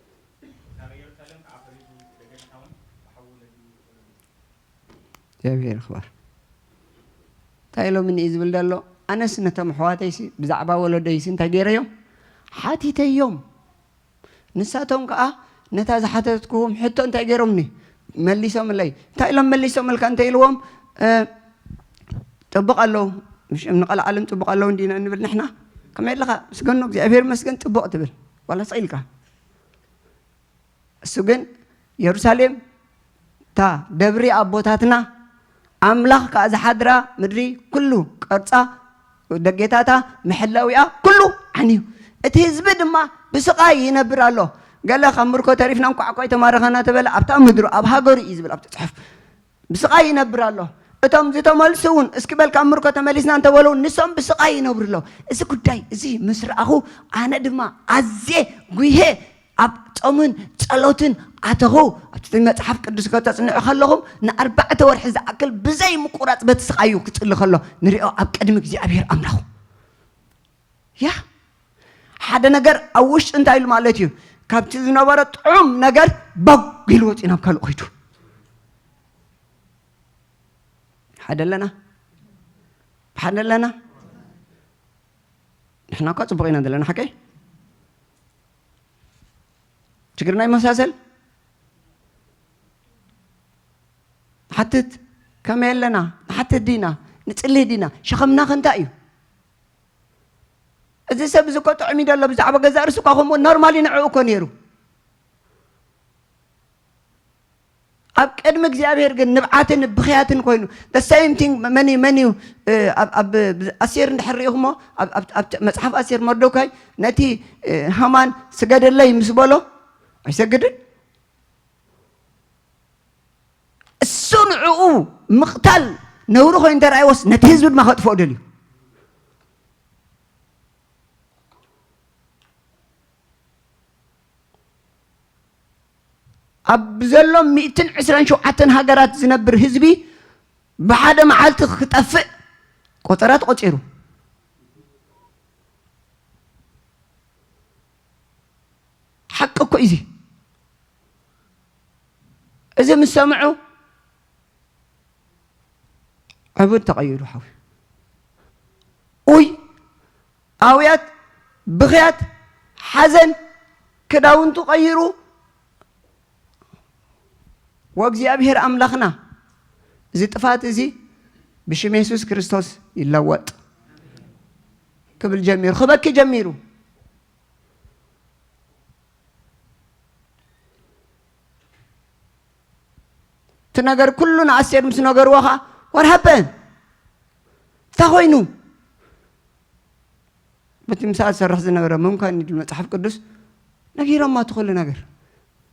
ካብ ኢየሩሳሌም ከዓ ፈሪሱ ደገታታውን ብሓዊ ነዲዱ ወሰደሉ። እግዚኣብሔር ይኽበር። እንታይ ኢሎምኒ እዩ ዝብል ዘሎ? ኣነስ ነቶም ኣሕዋተይሲ ብዛዕባ ወለዶይሲ እንታይ ገይረዮም? ሓቲተዮም። ንሳቶም ከኣ ነታ ዝሓተትክዎም ሕቶ እንታይ ገይሮምኒ? መሊሶምለይ። እንታይ ኢሎም መሊሶምልካ እንተ ኢልዎም፣ እ፣ ጽቡቕ ኣለዉ። ምሽ ንቐልዓለም ጽቡቕ ኣለዉ እንዲና እንብል ንሕና? ከመይ ኣለኻ? ምስገኖ፣ እግዚኣብሔር ይመስገን፣ ጽቡቕ ትብል። ዋላ ስቕ ኢልካ። እሱ ግን የሩሳሌም እታ ደብሪ ኣቦታትና፣ ኣምላኽ ከኣ ዝሓድራ ምድሪ፣ ኩሉ ቅርጻ፣ ደጌታታ፣ መሐለዊኣ፣ ኩሉ ዓንዩ። እቲ ህዝቢ ድማ ብስቓይ ይነብር ኣሎ። ገለ ካብ ምርኮ ተሪፍና እንኳዕ እኳ ኣይተማረኸና ተበለ፣ ኣብታ ምድሩ፣ ኣብ ሃገሩ እዩ ዝብል ኣብቲ ጽሑፍ። ብስቓይ ይነብር ኣሎ። እቶም ዝተመልሱ እውን እስኪ በል ካብ ምርኮ ተመሊስና እንተበሉ፣ ንሶም ብስቓይ ይነብሩ ኣለዉ። እዚ ጉዳይ እዚ ምስ ረኣኹ፣ ኣነ ድማ ኣዝየ ጉሄ ኣብ ጾምን ጸሎትን ኣተኹ። ኣብቲ መጽሓፍ ቅዱስ ከተጽንዑ ከለኹም፣ ንኣርባዕተ ወርሒ ዝኣክል ብዘይ ምቁራጽ በቲ ስቓዩ ክጽሊ ከሎ ንሪኦ ኣብ ቅድሚ እግዚኣብሔር ኣምላኹ። ያ፣ ሓደ ነገር ኣብ ውሽጢ እንታይ ኢሉ ማለት እዩ? ካብቲ ዝነበረ ጥዑም ነገር ቦግ ኢሉ ወፂኡ ናብ ካልእ ኸይዱ። ሓደ ኣለና? ሓደ ኣለና? ንሕና እኳ ጽቡቕ ኢና ዘለና፣ ሓቀይ? ችግርና ይመሳሰል? ንሓትት፣ ከመይ ኣለና? ንሓትት ዲና? ንጽልይ ዲና? ሸኸምና ከ እንታይ እዩ? እዚ ሰብ እዚ እኮ ጥዑም እዩ ደሎ፣ ብዛዕባ ገዛእ ርእሱ እኳ ከምኡ ኖርማሊ ንዕኡ እኮ ነይሩ። ኣብ ቅድሚ እግዚኣብሔር ግን ንብዓትን ብኽያትን ኮይኑ። The same thing መን እዩ፣ መን እዩ፣ እ፣ ኣብ፣ ኣብ፣ ኣብ ኣስቴር እንድሕር ርኢኹሞ፣ ኣብ፣ ኣብ፣ ኣብ መጽሓፍ ኣስቴር መርዶካይ ነቲ፣ እ፣ ሃማን ስገደለይ ምስ በሎ፣ ኣይሰግድን? እሱ ንዕኡ ምቕታል ነውሪ ኮይኑ እንተረኣይዎስ፣ ነቲ ህዝቢ ድማ ከጥፍኦ ደልዩ። ኣብ ዘሎ ሚእትን ዕስራን ሸውዓተን ሃገራት ዝነብር ህዝቢ ብሓደ መዓልቲ ክጠፍእ ቆጸራ ተቖጺሩ። ሓቂ እኮ እዩ እዚ። እዚ ምስ ሰምዑ ዕቡድ ተቐይሩ ሓዊ። ኡይ፣ ኣውያት፣ ብኽያት፣ ሓዘን፣ ክዳውንቱ ቀይሩ፣ ወእግዚኣብሔር ኣምላኽና፣ እዚ ጥፋት እዚ ብሽም የሱስ ክርስቶስ ይለወጥ ክብል ጀሚሩ፣ ክበኪ ጀሚሩ። እቲ ነገር ኩሉ ንኣስቴር ምስ ነገርዎ ኸዓ፣ "What happened? እንታይ ኮይኑ?" በቲ ምሳኣ ዝሰርሕ ዝነበረ መምካኒ ድብል መጽሓፍ ቅዱስ ነጊሮማ እቲ ኩሉ ነገር።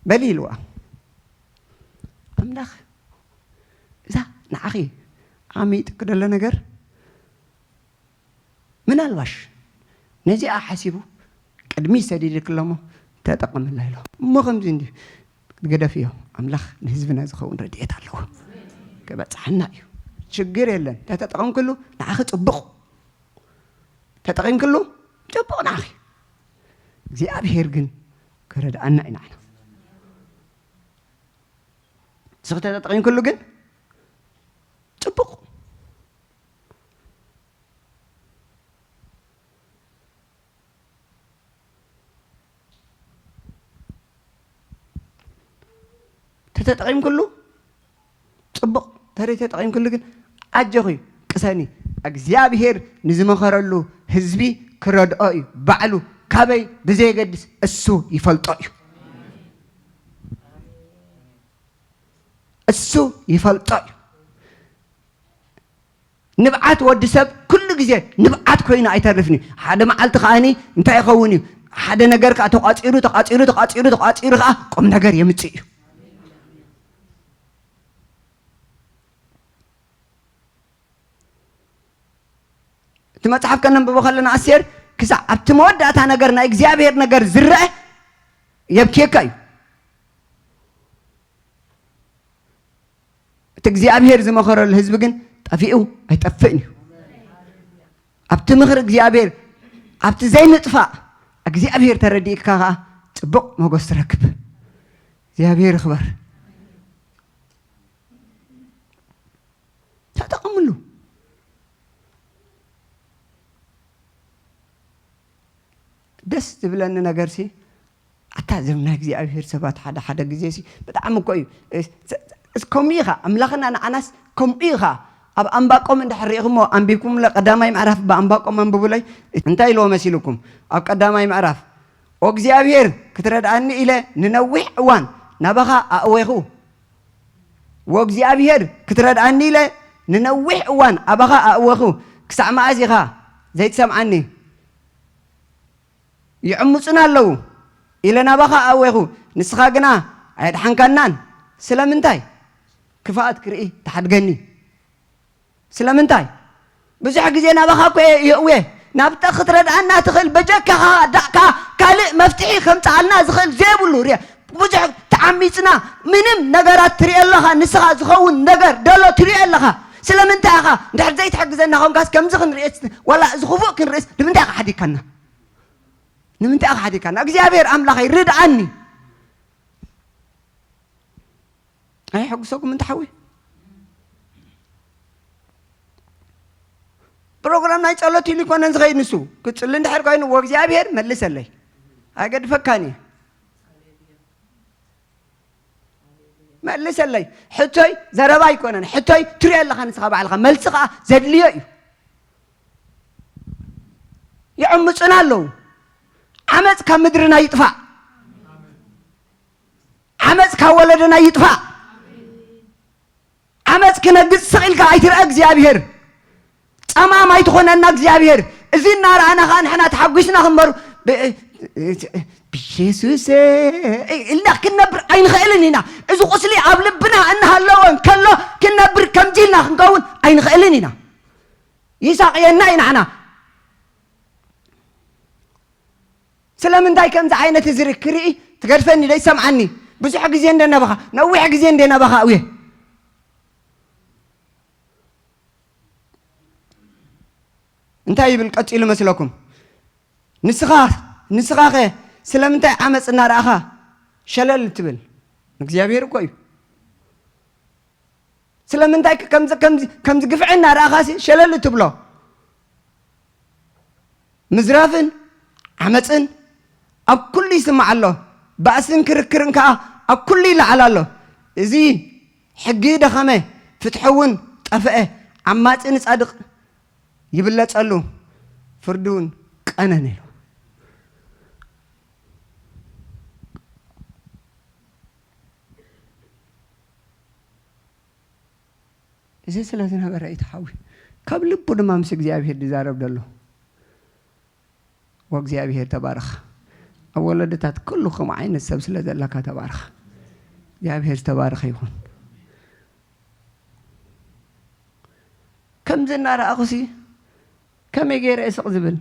"በሊ" ኢልዋ። ኣምላኽ እዛ ንዓኺ ኣቐሚጥኪ ደሎ ነገር ምናልባሽ ነዚኣ ሓሲቡ ቅድሚ ሰዲድኪ ኣሎ እሞ ተጠቐምላ ኢሎ። እሞ ከምዚ እንዲ ገደፍዮ፣ ኣምላኽ ንህዝብና ዝኸውን ረድኤት ኣለዎ። ክበጽሓና እዩ። ሽግር የለን። ተተጠቐምክሉ ንዓኺ ጽቡቕ። ተጠቒምክሉ ጽቡቕ ንዓኺ። እግዚኣብሔር ግን ክረድኣና እዩ ንዓና። ንስኺ ተተጠቒምክሉ ግን ጽቡቕ። ተተጠቒምክሉ ጽቡቕ፣ ተዘይተጠቒምክሉ ግን ኣጆኺ ቅሰኒ። እግዚኣብሔር ንዝመኸረሉ ህዝቢ ክረድኦ እዩ። ባዕሉ ካበይ ብዘየገድስ እሱ ይፈልጦ እዩ። እሱ ይፈልጦ እዩ። ንብዓት ወዲ ሰብ ኩሉ ግዜ ንብዓት ኮይኑ ኣይተርፍን እዩ። ሓደ መዓልቲ ከኣኒ እንታይ ይኸውን እዩ? ሓደ ነገር ከኣ ተቋጺሩ፣ ተቋጺሩ፣ ተቋጺሩ፣ ተቋጺሩ ከኣ ቁም ነገር የምጽእ እዩ። እቲ መጽሓፍ ከነንብቦ ከለና ኣስቴር ክሳዕ ኣብቲ መወዳእታ ነገር ናይ እግዚኣብሔር ነገር ዝረአ የብክየካ እዩ። እቲ እግዚኣብሔር ዝመኸረሉ ህዝቢ ግን ጠፊኡ ኣይጠፍእን እዩ። ኣብቲ ምኽሪ እግዚኣብሔር፣ ኣብቲ ዘይምጥፋእ እግዚኣብሔር ተረዲእካ ከኣ ጽቡቕ ሞገስ ትረክብ። እግዚኣብሔር ይኽበር። ተጠቐምሉ። ደስ ዝብለኒ ነገርሲ፣ ኣታ እዞም ናይ እግዚኣብሔር ሰባት ሓደ ሓደ ግዜሲ ብጣዕሚ እኮ እዩ። እስ-፣ እስ-፣ ከምኡ ኢኻ፣ ኣምላኽና ንዓናስ ከምኡ ኢኻ። ኣብ ኣንባቆም እንድሕር ርኢኹሞ፣ ኣንቢብኩምለ ቀዳማይ ምዕራፍ ብኣንባቆም ኣንብቡለይ። እንታይ ኢልዎ መሲልኩም? ኣብ ቀዳማይ ምዕራፍ፣ "ኦ እግዚኣብሔር፣ ክትረድኣኒ ኢለ ንነዊሕ እዋን ናባኻ ኣእዌኹ። ኦ እግዚኣብሔር፣ ክትረድኣኒ ኢለ ንነዊሕ እዋን ኣባኻ ኣእወኹ። ክሳዕ መኣዝ ኢኻ ዘይትሰምዓኒ? ይዕምጹና ኣለዉ ኢለ ናባኻ ኣእዌኹ፣ ንስኻ ግና ኣየድሓንካናን። ስለምንታይ ክፍኣት ክርኢ ትሓድገኒ? ስለምንታይ? ብዙሕ ግዜ ናባኻ እኮ እየ የእውየ። ናብታ ክትረድኣና ትኽእል በጀካኻ ዳእካ ካልእ መፍትሒ ከምጽኣልና ዝኽእል ዘይብሉ ርኣ። ብዙሕ ተዓሚጽና ምንም ነገራት ትርኢ ኣለኻ። ንስኻ ዝኸውን ነገር ደሎ ትርኢ ኣለኻ። ስለምንታይ ኢኻ? እንድሕር ዘይትሕግዘና ኾንካስ ከምዚ ክንርእስ፣ ዋላ እዚ ኽፉእ ክንርእስ ንምንታይ ኢኻ ሓዲግካና? ንምንታይ ኢኻ ሓዲግካና? እግዚኣብሔር ኣምላኸይ ርድኣኒ። ኣይሕጉሰኩም እንተ ሓዊ። ፕሮግራም ናይ ጸሎት ኢሉ ይኮነን ዝኸይድ ንሱ። ክጽሊ እንድሕር ኮይኑ፣ "ወእግዚኣብሔር መልሰለይ፣ ኣይገድፈካን እየ። መልሰለይ." ሕቶይ ዘረባ ኣይኮነን። ሕቶይ ትሪኦ ኣለኻ ንስኻ ባዕልኻ። መልሲ ኸኣ ዘድልዮ እዩ። ይዕምጹና ኣለዉ። ዓመጽ ካብ ምድርና ይጥፋእ። ዓመጽ ካብ ወለዶና ይጥፋእ። ዓመጽ ክነግጽ ስቕ ኢልካ ኣይትርኣ እግዚኣብሔር። ጸማም ኣይትኾነና እግዚኣብሔር። እዚ እናረኣና ኸኣ ንሕና ተሓጒስና ክንበሩ ብ-፣ ብየሱስ ኢልና ክንነብር ኣይንኽእልን ኢና። እዚ ቁስሊ ኣብ ልብና እናሃለወ እንከሎ ክንነብር ከምዚ ኢልና ክንከውን ኣይንኽእልን ኢና። ይሳቕየና እዩ ንዓና። ስለምንታይ ከምዚ ዓይነት እዚ ክርኢ ትገድፈኒ ዶ ይሰምዓኒ? ብዙሕ ግዜ እንደ ናባኻ፣ ነዊሕ ግዜ እንደ ናባኻ እውየ። እንታይ ይብል ቀጺሉ መስለኩም? ንስኻ፣ ንስኻኸ ስለምንታይ ዓመጽ እናረኣኻ ሸለል ትብል? እግዚኣብሔር እኮ እዩ። ስለምንታይ ከ-፣ ከምዚ፣ ከምዚ፣ ከምዚ ግፍዒ እናረኣኻሲ ሸለል ትብሎ? ምዝራፍን ዓመጽን ኣብ ኩሉ ይስማዕ ኣሎ፣ ባእስን ክርክርን ከኣ ኣብ ኩሉ ይለዓል ኣሎ። እዚ ሕጊ ደኸመ፣ ፍትሒ እውን ጠፍአ፣ ዓማጺ ንጻድቕ ይብለጸሉ፣ ፍርዲ እውን ቀነነ ኢሉ። እዚ ስለ ዝነበረ እዩ ተሓዊ። ካብ ልቡ ድማ ምስ እግዚኣብሔር ዝዛረብ ዘሎ። ወእግዚኣብሔር ተባረኽ። ኣብ ወለዶታት ኩሉ ከምኡ ዓይነት ሰብ ስለ ዘለካ ተባረኽ። እግዚኣብሔር ዝተባረኸ ይኹን። ከምዚ እናረኣኹሲ ከመይ ገይረ እየ ስቕ ዝብል?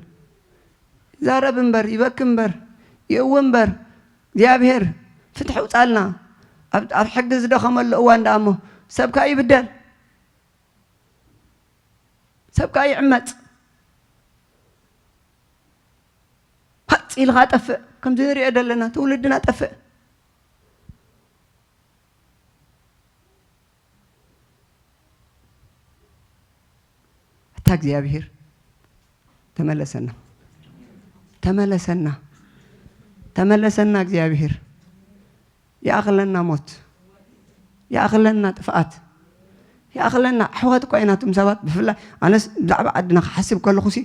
ይዛረብ እምበር፣ ይበኪ እምበር፣ ይእዊ እምበር፣ እግዚኣብሔር ፍትሒ ኣውጻልና። ኣብ፣ ኣብ ሕጊ ዝደኸመሉ እዋን ደኣ እሞ ሰብ ከኣ ይብደል፣ ሰብ ከኣ ይዕመጽ። ሃጽ ኢልኻ ጠፍእ። ከምዚ ንሪኦ ዘለና ትውልድና ጠፍእ። ኣታ እግዚኣብሔር ተመለሰና፣ ተመለሰና፣ ተመለሰና እግዚኣብሔር። ይኣኽለና ሞት፣ ይኣኽለና ጥፍኣት፣ ይኣኽለና ኣሕዋት እኳ ኢና። እቶም ሰባት ብፍላይ ኣነስ ብዛዕባ ዓድና ክሓስብ ከለኹሲ፣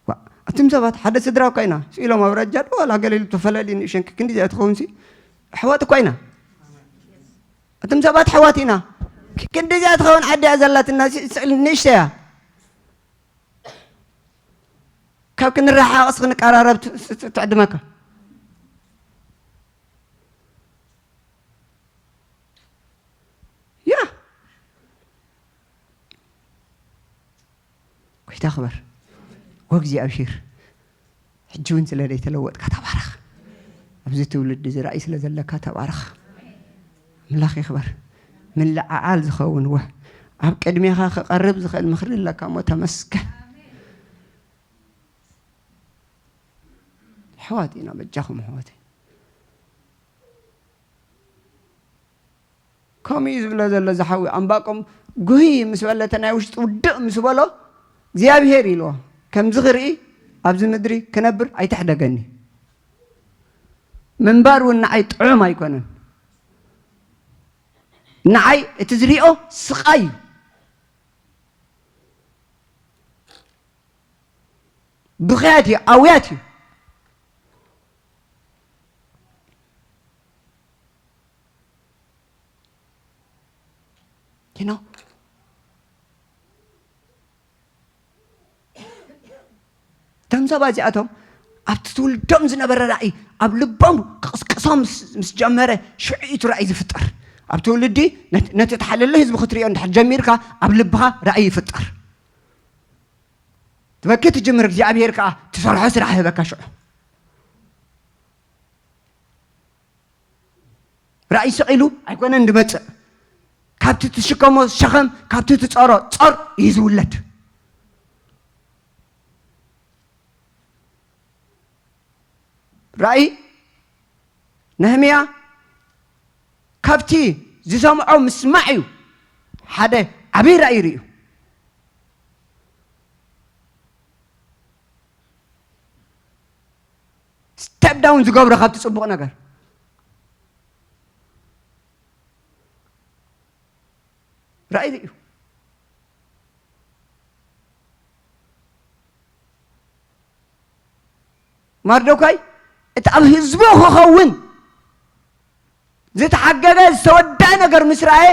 ዋ፣ እቶም ሰባት ሓደ ስድራ እኳ ኢና። ስኢሎም ኣብ ረጃ ዶ ዋላ ገለ ኢሉ ተፈላለዩ ንእሸን ክንዲ እዚኣ ትኸውን ሲ ኣሕዋት እኳ ኢና። እቶም ሰባት ኣሕዋት ኢና። ክንዲ እዚኣ ትኸውን ዓዲ እያ ዘላትና፣ ሲ-፣ ስዕል ንእሽተይ እያ። ካብ ክንረሓቕስ ክንቀራረብ ት-፣ ት-፣ ት-፣ ትዕድመካ። ያ። ጎይታ ክበር። ወእግዚኣብሔር፣ ሕጂ እውን ስለ ዘይተለወጥካ ተባረኽ። ኣብዚ ትውልዲ እዚ ራእይ ስለ ዘለካ ተባረኽ። ኣምላኽ ይኽበር። ምልዕዓል ዝኸውን ወ-፣ ኣብ ቅድሜኻ ክቐርብ ዝኽእል ምኽሪ ኣለካ እሞ ተመስገን። ኣሕዋት ኢና፣ በጃኹም ኣሕዋት። ከምኡ እዩ ዝብሎ ዘሎ ዝሓዊ ኣምባቆም። ጉህይ ምስ በለ፣ እቲ ናይ ውሽጢ ውድቕ ምስ በሎ፣ እግዚኣብሄር ኢልዎ፣ ከምዚ ክርኢ ኣብዚ ምድሪ ክነብር ኣይተሕደገኒ። ምንባር እውን ንዓይ ጥዑም ኣይኮነን። ንዓይ እቲ ዝሪኦ ስቓይ እዩ። ብኽያት እዩ፣ ኣውያት እዩ። You know? እቶም ሰባት እዚኣቶም ኣብቲ ትውልዶም ዝነበረ ራእይ ኣብ ልቦም ክቕስቅሶም ምስ፣ ምስ ጀመረ፣ ሽዑ እዩ እቲ ራእይ ዝፍጠር። ኣብ ትውልዲ ነት-፣ ነቲ እተሓለለ ህዝቢ ክትሪኦ እንድሕር ጀሚርካ፣ ኣብ ልብኻ ራእይ ይፍጠር። ትበኪ ትጅምር፣ እግዚኣብሔር ከኣ ትሰርሖ ስራሕ ይህበካ ሽዑ። ራእይ ስቕ ኢሉ ኣይኮነን ዝመጽእ። ካብቲ ትሽከሞ ሸኸም፣ ካብቲ ትጸሮ ጾር እዩ ዝውለድ። ራእይ ነህምያ ካብቲ ዝሰምዖ ምስማዕ እዩ። ሓደ ዓብዪ ራእይ ርእዩ። ስቴፕ ዳውን ዝገብሮ ካብቲ ጽቡቕ ነገር። ራእይ ርእዩ። ማርዶካይ እቲ ኣብ ህዝቡ ክኸውን ዝተሓገገ ዝተወደኣ ነገር ምስ ረኣየ፣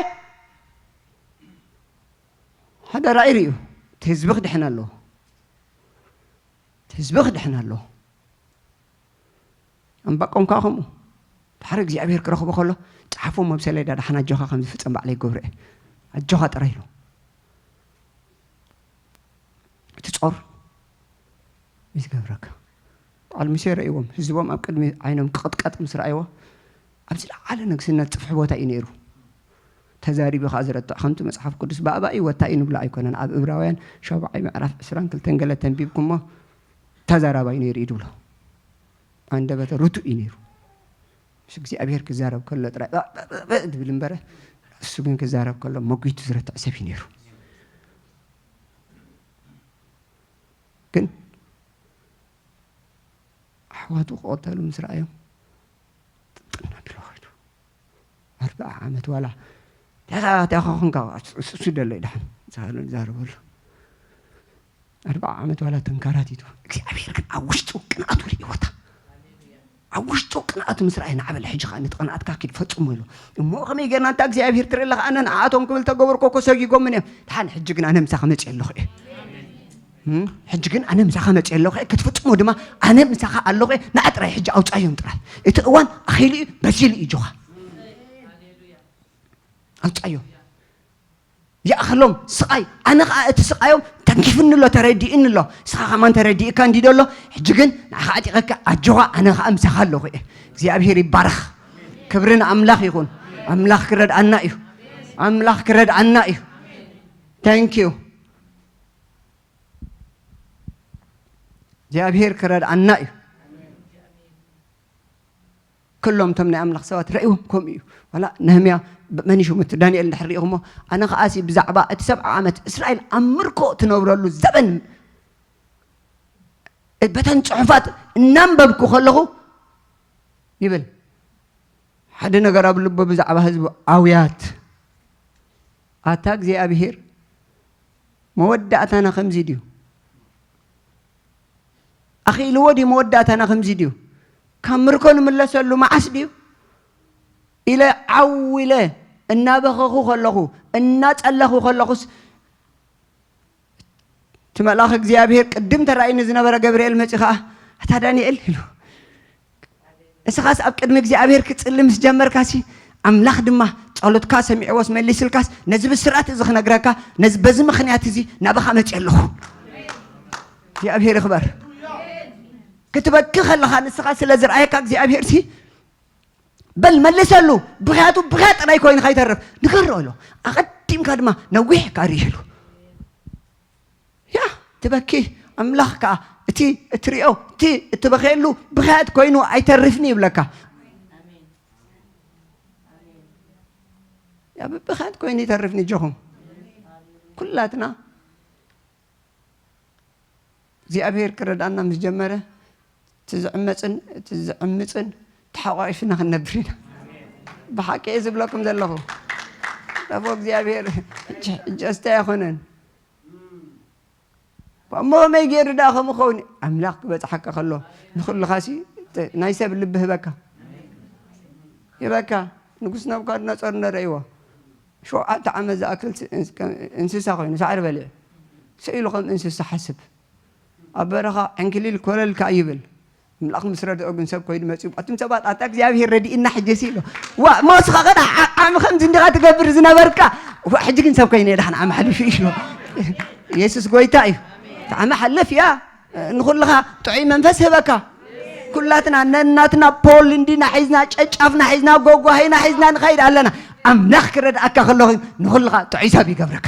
ሓደ ራእይ ርእዩ። እቲ ህዝቢ ክድሕን ኣለዎ። እቲ ህዝቢ ክድሕን ኣለዎ። ኣምባቆም ከኣ ከምኡ። ድሓር እግዚኣብሔር ክረኽቦ ከሎ፣ ጸሓፎም ኣብ ሰሌዳ፣ ደሓን ኣጆኻ ከም ዝፍጸም ባዕለይ ይገብሮ እየ። ኣጆኻ ጥራይ ኢሉ። እቲ ጾር እዩ ዝገብረካ። በዓል ሙሴ ረእይዎም፣ ህዝቦም ኣብ ቅድሚ ዓይኖም ክቕጥቀጥ ምስ ረኣይዎ፣ ኣብ ዝለዓለ ንግስነት ጽፍሒ ቦታ እዩ ነይሩ። ተዛሪቡ ከኣ ዝረትዕ፣ ከምቲ መጽሓፍ ቅዱስ ብኣባኢ ወታኢ ንብሎ ኣይኮነን። ኣብ እብራውያን ሻብዓይ ምዕራፍ ዕስራን ክልተን ገለ ተንቢብኩሞ፣ ተዛራባይ ነይሩ እዩ ዝብሎ። ኣንደበተ ርቱዕ እዩ ነይሩ። ምስ እግዚኣብሔር ክዛረብ ከሎ ጥራይ በ-፣ በ-፣ በ-፣ በ-፣ ዝብል እምበረ፣ እሱ ግን ክዛረብ ከሎ መጒቱ ዝረትዕ ሰብ እዩ ነይሩ። ግን ኣሕዋቱ ክቐተሉ ምስ ረኣዮም፣ ጥጥና ድሎ ኸይዱ። ኣርብዓ ዓመት ዋላ ተኻተኻ ኾንካ እሱ ደሎ ይድሓን ዝዛረበሉ ኣርባዓ ዓመት ዋላ ተንካራቲቱ እግዚኣብሔር ግን ኣብ ውሽጡ ቅንኣቱ ርእይወታ ኣብ ውሽጡ ቅንኣቱ ምስ ረኣየ ንዓበለ ሕጂ ከዓ ነቲ ቅንኣትካ ኪድ ፈጽሞ ኢሉ እሞ ከመይ ጌርና እንታ እግዚኣብሔር ትርኢ ኣለኻ ኣነ ንዓኣቶም ክብል ተገበርኮ እኮ ሰጊጎምን እዮም ድሓን ሕጂ ግን ኣነ ምሳኻ መፅእ ኣለኹ እየ ሕጂ ግን ኣነ ምሳኻ መፅእ ኣለኹ እየ ክትፍጽሞ ድማ ኣነ ምሳኻ ኣለኹ እየ ንዓ ጥራይ ሕጂ ኣውፃዮም ጥራይ እቲ እዋን ኣኺሉ እዩ በሲሉ እዩ ጆኻ ኣውፃዮም ይኣኽሎም ስቓይ ኣነ ኸዓ እቲ ስቓዮም ተንኪፍኒ ኣሎ ተረዲእኒ ኣሎ ንስኻ ከማን ተረዲእካ እንዲ ደሎ ሕጂ ግን ንዓኻ ኣጢቐካ ኣጆኻ ኣነ ኸዓ ምሳኻ ኣለኹ እየ እግዚኣብሔር ይባረኽ ክብሪ ንኣምላኽ ይኹን ኣምላኽ ክረድኣና እዩ ኣምላኽ ክረድኣና እዩ thank you እግዚኣብሔር ክረድኣና እዩ ኩሎም እቶም ናይ ኣምላኽ ሰባት ረእይዎም ከምኡ እዩ ዋላ ነህምያ መን ሽሙ እቲ ዳንኤል እንድሕር ሪኢኹሞ ኣነ ከዓሲ ብዛዕባ እቲ ሰብዓ ዓመት እስራኤል ኣብ ምርኮ ትነብረሉ ዘበን በተን ፅሑፋት እናንበብኩ ከለኹ ይብል ሓደ ነገር ኣብ ልቦ ብዛዕባ ህዝቡ ኣውያት ኣታ እግዚኣብሄር መወዳእታና ከምዚ ድዩ ኣኺእልዎ ድዩ መወዳእታና ከምዚ ድዩ ካብ ምርኮ ንምለሰሉ መዓስ ድዩ ኢለ ዓው ኢለ እናበኸኹ ከለኹ እናጸለኹ ከለኹስ እቲ መልኣኽ እግዚኣብሔር ቅድም ተራእዩኒ ዝነበረ ገብርኤል መጺ ኸዓ ኣታ ዳንኤል ኢሉ እስኻስ ኣብ ቅድሚ እግዚኣብሔር ክትጽሊ ምስ ጀመርካሲ ኣምላኽ ድማ ጸሎትካ ሰሚዕዎስ መሊስልካስ ነዚ ብስራት እዚ ክነግረካ ነዚ በዚ ምኽንያት እዚ ናባኻ መጺ ኣለኹ እግዚኣብሔር ይኽበር ክትበኪ ከለኻ ንስኻ ስለ ዝረኣየካ እግዚኣብሔር ሲ በል መልሰሉ ብኽያቱ ብኽያ ጥራይ ኮይኑ ከይተርፍ ንገሮ ኣሎ ኣቐዲምካ ድማ ነዊሕ ካሪ ይህሉ ያ ትበኪ ኣምላኽ ከዓ እቲ እትሪኦ እቲ እትበኸየሉ ብኽያት ኮይኑ ኣይተርፍኒ ይብለካ ያ ብብኽያት ኮይኑ ይተርፍኒ እጆኹም ኩላትና እግዚኣብሔር ክረድኣና ምስ ጀመረ እቲ ዝዕመፅን እቲ ዝዕምፅን ተሓቋቂፍና ክንነብር ኢና ብሓቂ እየ ዝብለኩም ዘለኹ ረፎ እግዚኣብሔር እጀስተ ኣይኮነን እሞ ከመይ ገይሩ ደኣ ከምኡ ኸውን ኣምላኽ ክበፅሓካ ከሎ ንኩልኻሲ ናይ ሰብ ልቢ ህበካ ይበካ ንጉስ ነብካድነፆር ነረእይዎ ሸውዓተ ዓመት ዝኣክል እንስሳ ኮይኑ ሳዕሪ በሊዑ ስኢሉ ከም እንስሳ ሓስብ ኣብ በረኻ ዕንክሊል ኮለል ከዓ ይብል ኣምላኽ ምስ ረድኦ ግን ሰብ ኮይዱ መፂኡ ኣቱም ሰባት ኣታ እግዚኣብሄር ረድእና ሕጀሲ ኢሎ ዋ ሞስኻ ኸዳ ዓሚ ከምዚ እንዲኻ ትገብር ዝነበርካ ዋ ሕጂ ግን ሰብ ኮይነ ዳሕን ዓሚ ሓሊፉ ኢሎ የሱስ ጎይታ እዩ ዓሚ ሓልፍ እያ ንኹልኻ ጥዑይ መንፈስ ህበካ ኩላትና ነናትና ፖል እንዲና ሒዝና ጨጫፍና ሒዝና ጎጓሃይና ሒዝና ንኸይድ ኣለና ኣምላኽ ክረድኣካ ከለኹ ንኹልኻ ጥዑይ ሰብ ይገብረካ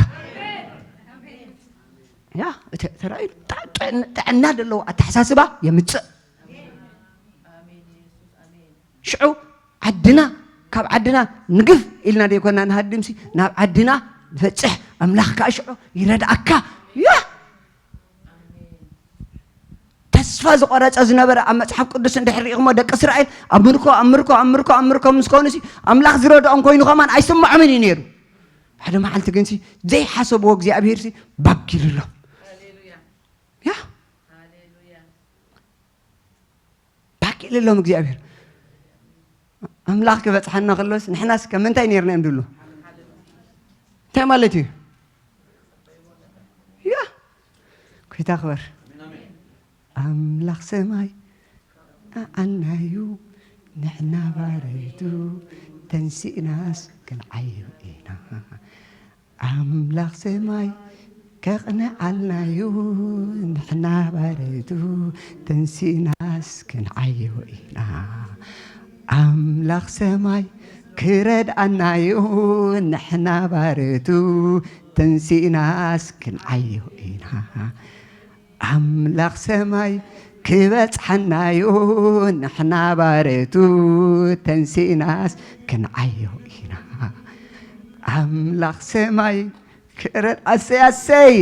ያ ተራእዩ ጥዕና ዘለዎ ኣተሓሳስባ የምፅእ ሽዑ ዓድና ካብ ዓድና ንግፍ ኢልና ዘይኮና ንሃድምሲ ናብ ዓድና ንበፅሕ ኣምላኽ ከዓ ሽዑ ይረድኣካ ያ ተስፋ ዝቆረፀ ዝነበረ ኣብ መፅሓፍ ቅዱስ እንድሕር ሪኢኹሞ ደቂ እስራኤል ኣብ ምርኮ ኣብ ምርኮ ኣብ ምርኮ ኣብ ምርኮ ምስ ኮኑሲ ኣምላኽ ዝረድኦም ኮይኑ ከማን ኣይስምዖምን እዩ ነይሩ ሓደ መዓልቲ ግንሲ ዘይሓሰብዎ እግዚኣብሄርሲ ባጊሉሎም ያ ባጊሉሎም እግዚኣብሄር ኣምላኽ ክበፅሓና ከሎስ ንሕናስ ከም ምንታይ ነርና እዮም ድብሉ እንታይ ማለት እዩ ያ ኮይታ ክበር ኣምላኽ ሰማይ ኣዓናዩ ንሕና ባረቱ ተንሲእናስ ክንዓዩ ኢና ኣምላኽ ሰማይ ከቕንዓልናዩ ንሕና ባረቱ ተንሲእናስ ክንዓዩ ኢና ኣምላኽ ሰማይ ክረድኣናዩ ንሕና ባረቱ ተንሲእናስ ክንዓዩ ኢና ኣምላኽ ሰማይ ክበጽሓናዩ ንሕና ባረቱ ተንሲእናስ ክንዓዮ ኢና ኣምላኽ ሰማይ ክረት ኣሰይ ኣሰይ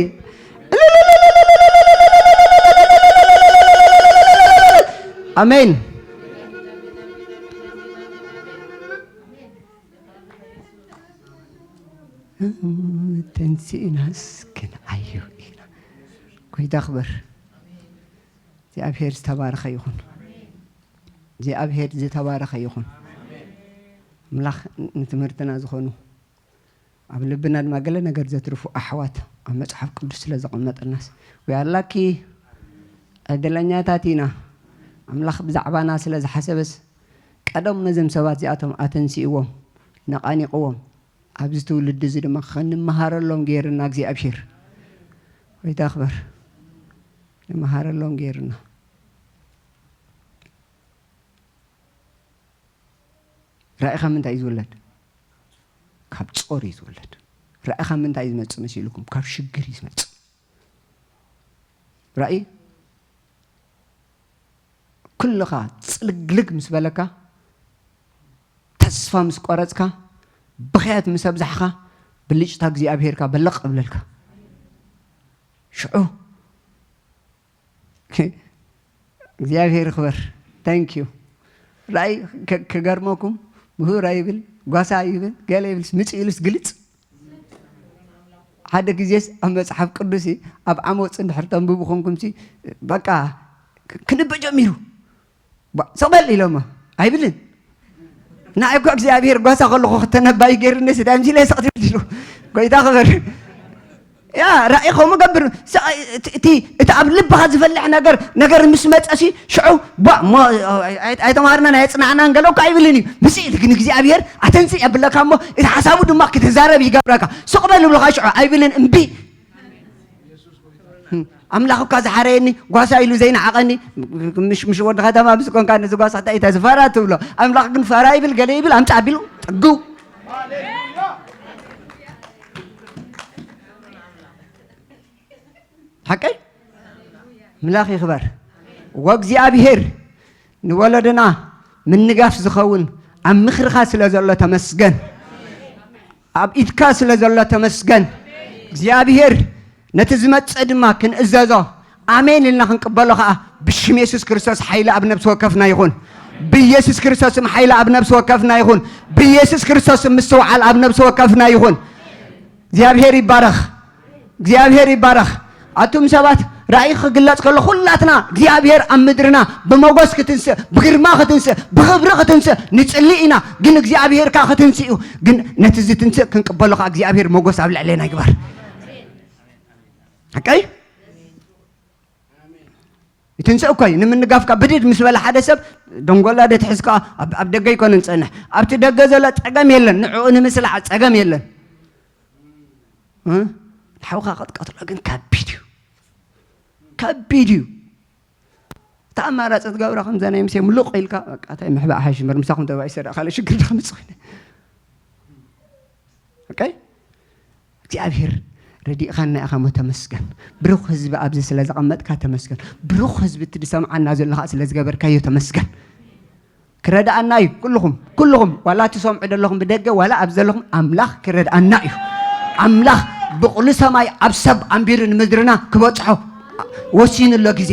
ኣሜን ተንሲእናስ ክንዓዩ ኢና። ጎይታ ክበር። እግዚኣብሔር ዝተባረኸ ይኹን። እግዚኣብሔር ዝተባረኸ ይኹን። ኣምላኽ ንትምህርትና ዝኾኑ ኣብ ልብና ድማ ገለ ነገር ዘትርፉ ኣሕዋት ኣብ መጽሓፍ ቅዱስ ስለ ዘቐመጠልናስ፣ ወይ ኣላኪ ዕድለኛታት ኢና። ኣምላኽ ብዛዕባና ስለ ዝሓሰበስ ቀደም ነዞም ሰባት እዚኣቶም ኣተንሲእዎም፣ ነቓኒቕዎም፣ ኣብዚ ትውልዲ እዚ ድማ ክንመሃረሎም ገይርና እግዚኣብሔር። ጎይታ ክበር። ንመሃረሎም ገይርና። ራእይ ካብ ምንታይ እዩ ዝውለድ? ካብ ጾር እዩ ዝውለድ። ራእይ ካብ ምንታይ እዩ ዝመጽእ መሲልኩም? ካብ ሽግር እዩ ዝመጽእ። ራእይ ኩልኻ ጽልግልግ ምስ በለካ፣ ተስፋ ምስ ቆረጽካ፣ ብኽያት ምስ ኣብዛሕኻ፣ ብልጭታ እግዚኣብሄርካ በለቕ እብለልካ። ሽዑ እግዚኣብሔር ይኽበር። ታንክ ዩ። ራእይ ከ-፣ ክገርመኩም፣ ምሁር ኣይብል፣ ጓሳ ይብል፣ ገለ ይብል፣ ምጽእ ኢሉስ ግልጽ። ሓደ ግዜስ ኣብ መጽሓፍ ቅዱስ ኣብ ዓመፅ እንድሕር ተንብቡ ኮንኩምሲ፣ በቃ ክ-፣ ክንበ ጀሚሩ። ባ-፣ ስቕ በል ኢሎሞ። ኣይብልን። ንዓይ እኮ እግዚኣብሔር ጓሳ ከለኹ ክተነባይ ገይሩኒ፣ ስዳይ ምሲለ ስቕ ትብል ኢሉ። ጎይታ ክበር። ያ፣ ራእይ ከምኡ ገብር። ሳ-፣ እቲ፣ እቲ፣ እቲ ኣብ ልብኻ ዝፈልሕ ነገር፣ ነገር ምስ መጸሲ፣ ሽዑ፣ ቧ፣ እሞ፣ ኣይ-፣ ኣይ-፣ ኣይተማሃርናን ኣየጽናዕናን ገለ እኮ ኣይብልን እዩ። ምስ ኢሉ ግን እግዚኣብሔር ኣተንስእ የብለካ እሞ፣ እቲ ሓሳቡ ድማ ክትዛረብ ይገብረካ። ስቕ በል ይብለኻ ሽዑ፣ ኣይብልን፣ እምቢ። ኣምላኽ እኳ ዝሓረየኒ፣ ጓሳ ኢሉ ዘይነዓቐኒ፣ ምሽ፣ ምሽ ወዲ ከተማ ምስ ኮንካ ነዚ ጓሳ እንታይ ኢታ ዝፈራ ትብሎ? ኣምላኽ ግን ፈራ ይብል፣ ገለ ይብል፣ ኣምጻ ኣቢሉ ጥግው። ሓቀይ? ምላኽ ይኽበር። ወእግዚኣብሔር ንወለዶና ምንጋፍ ዝኸውን ኣብ ምኽርኻ ስለ ዘሎ ተመስገን። ኣብ ኢድካ ስለ ዘሎ ተመስገን። እግዚኣብሔር ነቲ ዝመጽእ ድማ ክንእዘዞ ኣሜን ኢልና ክንቅበሎ ኸኣ ብሽም የሱስ ክርስቶስ ሓይሊ ኣብ ነብሲ ወከፍና ይኹን። ብኢየሱስ ክርስቶስ ስም ሓይሊ ኣብ ነብሲ ወከፍና ይኹን። ብኢየሱስ ክርስቶስ ስም ምስትውዓል ኣብ ነብሲ ወከፍና ይኹን። እግዚኣብሔር ይባረኽ። እግዚኣብሔር ይባረኽ። ኣቱም ሰባት፣ ራእይ ክግለጽ ከሎ ኩላትና እግዚኣብሔር ኣብ ምድርና ብሞገስ ክትንስእ፣ ብግርማ ክትንስእ፣ ብኽብሪ ክትንስእ ንጽሊ ኢና። ግን እግዚኣብሔር ከኣ ክትንስእ እዩ። ግን ነቲ ዝትንስእ ክንቅበሎ ከኣ እግዚኣብሔር ሞገስ ኣብ ልዕሌና ይግበር። ሓቀይ? ይትንስእ እኮ እዩ። ንምንጋፍካ ብድድ ምስ በለ ሓደ ሰብ ደንጎላ ዶ ትሕዝ ከኣ ኣብ፣ ኣብ ደገ ይኮነ ንጸንሕ። ኣብቲ ደገ ዘሎ ጸገም የለን። ንዕኡ ንምስላዕ ጸገም የለን። እ? ንሓውኻ ክትቀትሎ ግን ከቢድ እዩ። ከቢድ እዩ። እቲ ኣማራጺ ትገብሮ ከምዛ ናይ ሙሴ ምሉቕ ኢልካ፣ በቃ፣ እንታይ ምሕባእ ሓይሽ እምበር፣ ምሳኹም ተባኢሰ ደኣ ካልእ ሽግር ዶ ከምጽእ ኮይነ? ኦኬ? እግዚኣብሔር ረዲእኻና ኢኻ እሞ ተመስገን። ብሩኽ ህዝቢ ኣብዚ ስለ ዘቐመጥካ ተመስገን። ብሩኽ ህዝቢ እቲ ዝሰምዓና ዘሎ ኸኣ ስለ ዝገበርካዮ ተመስገን። ክረድኣና እዩ። ኩልኹም፣ ኩልኹም፣ ዋላ ትሰምዑ ዘለኹም ብደገ፣ ዋላ ኣብዚ ዘለኹም፣ ኣምላኽ ክረድኣና እዩ። ኣምላኽ ብቑሊ ሰማይ ኣብ ሰብ ኣንቢሩ ንምድርና ክበጽሖ ወሲኑ ኣሎ ግዜ።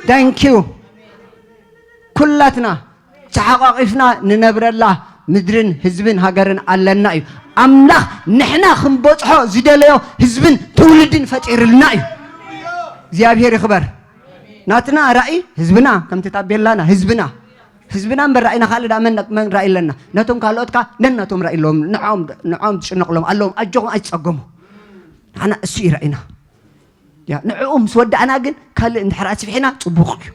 ታንክ ዩ። ኩላትና ተሓቋቒፍና ንነብረላ ምድርን ህዝብን ሃገርን ኣለና እዩ። ኣምላኽ ንሕና ክንበጽሖ ዝደለዮ ህዝብን ትውልድን ፈጢርልና እዩ። እግዚኣብሔር ይኽበር። ናትና ራእይ ህዝብና፣ ከምቲ ታቤላና ህዝብና፣ ህዝብና እምበር ራእይና ካልእ ደኣ መን፣ መን ራእይ ኣለና? ነቶም ካልኦት ከኣ ነናቶም ራእይ ኣለዎም። ንዕኦም፣ ንዕኦም ትጭነቕሎም ኣለዎም። ኣጆኹም ኣይትጸገሙ። ንዓና እሱ እዩ ራእይና። ያ፣ ንዕኡ ምስ ወዳእና ግን ካልእ እንድሕር ኣስፊሕና ጽቡቕ እዩ።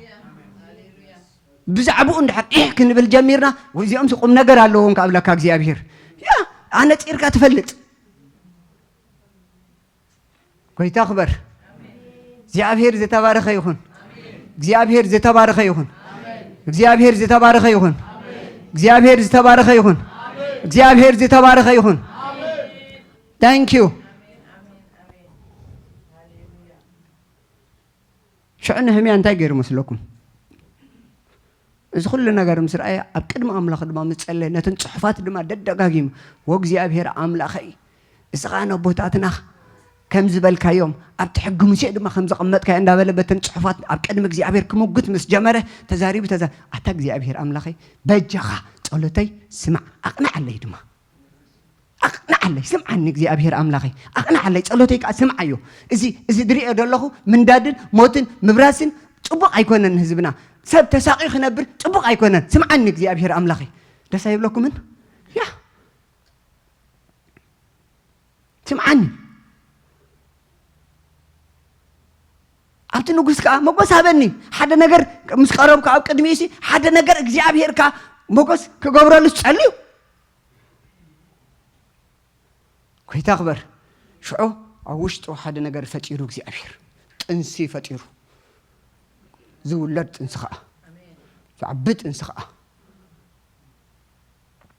ብዛዕባኡ እንድሕር ኢሕ ክንብል ጀሚርና፣ እዚኦም ቁም ነገር ኣለዎም ክኣብለካ እግዚኣብሔር። ያ፣ ኣነጺርካ ትፈልጥ። ጎይታ ክበር። እግዚኣብሔር ዝተባረኸ ይኹን። እግዚኣብሔር ዝተባረኸ ይኹን። እግዚኣብሔር ዝተባረኸ ይኹን። እግዚኣብሔር ዝተባረኸ ይኹን። እግዚኣብሔር ዝተባረኸ ይኹን። ታንክ ዩ። ሽዑ ነህምያ እንታይ ገይሩ መስለኩም? እዚ ኩሉ ነገር ምስ ረኣየ ኣብ ቅድሚ ኣምላኽ ድማ ምስ ጸለየ፣ ነተን ጽሑፋት ድማ ደደጋጊሙ፣ "ወእግዚኣብሔር ኣምላኸይ፣ እስኻ ነቦታትና ከም ዝበልካዮም ኣብቲ ሕጊ ሙሴ ድማ ከም ዘቐመጥካዮ" እንዳበለ በተን ጽሑፋት ኣብ ቅድሚ እግዚኣብሔር ክምጉት ምስ ጀመረ፣ ተዛሪቡ ተዛ-፣ "ኣታ እግዚኣብሔር ኣምላኸይ፣ በጃኻ ጸሎተይ ስማዕ፣ ኣቕንዓለይ ድማ፣ ኣቕ-፣ ኣቕንዓለይ፣ ስምዓኒ እግዚኣብሔር ኣምላኸይ፣ ኣቕንዓለይ፣ ጸሎተይ ከኣ ስምዓዮ። እዚ፣ እዚ ዝሪኦ ዘለኹ ምንዳድን ሞትን ምብራስን ጽቡቕ ኣይኮነን ንህዝብና። ሰብ ተሳቕዩ ክነብር ጽቡቕ ኣይኮነን። ስምዓኒ እግዚኣብሔር ኣምላኸይ። ደስ ኣይብለኩምን? ያ። ስምዓኒ። ኣብቲ ንጉስ ከኣ ሞጎስ ሃበኒ። ሓደ ነገር ምስ ቀረብኩ ኣብ ቅድሚኡሲ ሓደ ነገር እግዚኣብሔር ከኣ ሞጎስ ክገብረሉ ጸልዩ። ጎይታ ክበር። ሽዑ ኣብ ውሽጡ ሓደ ነገር ፈጢሩ እግዚኣብሔር። ጥንሲ ፈጢሩ። ዝውለድ ጥንሲ ከኣ። ዝዓቢ ጥንሲ ከኣ።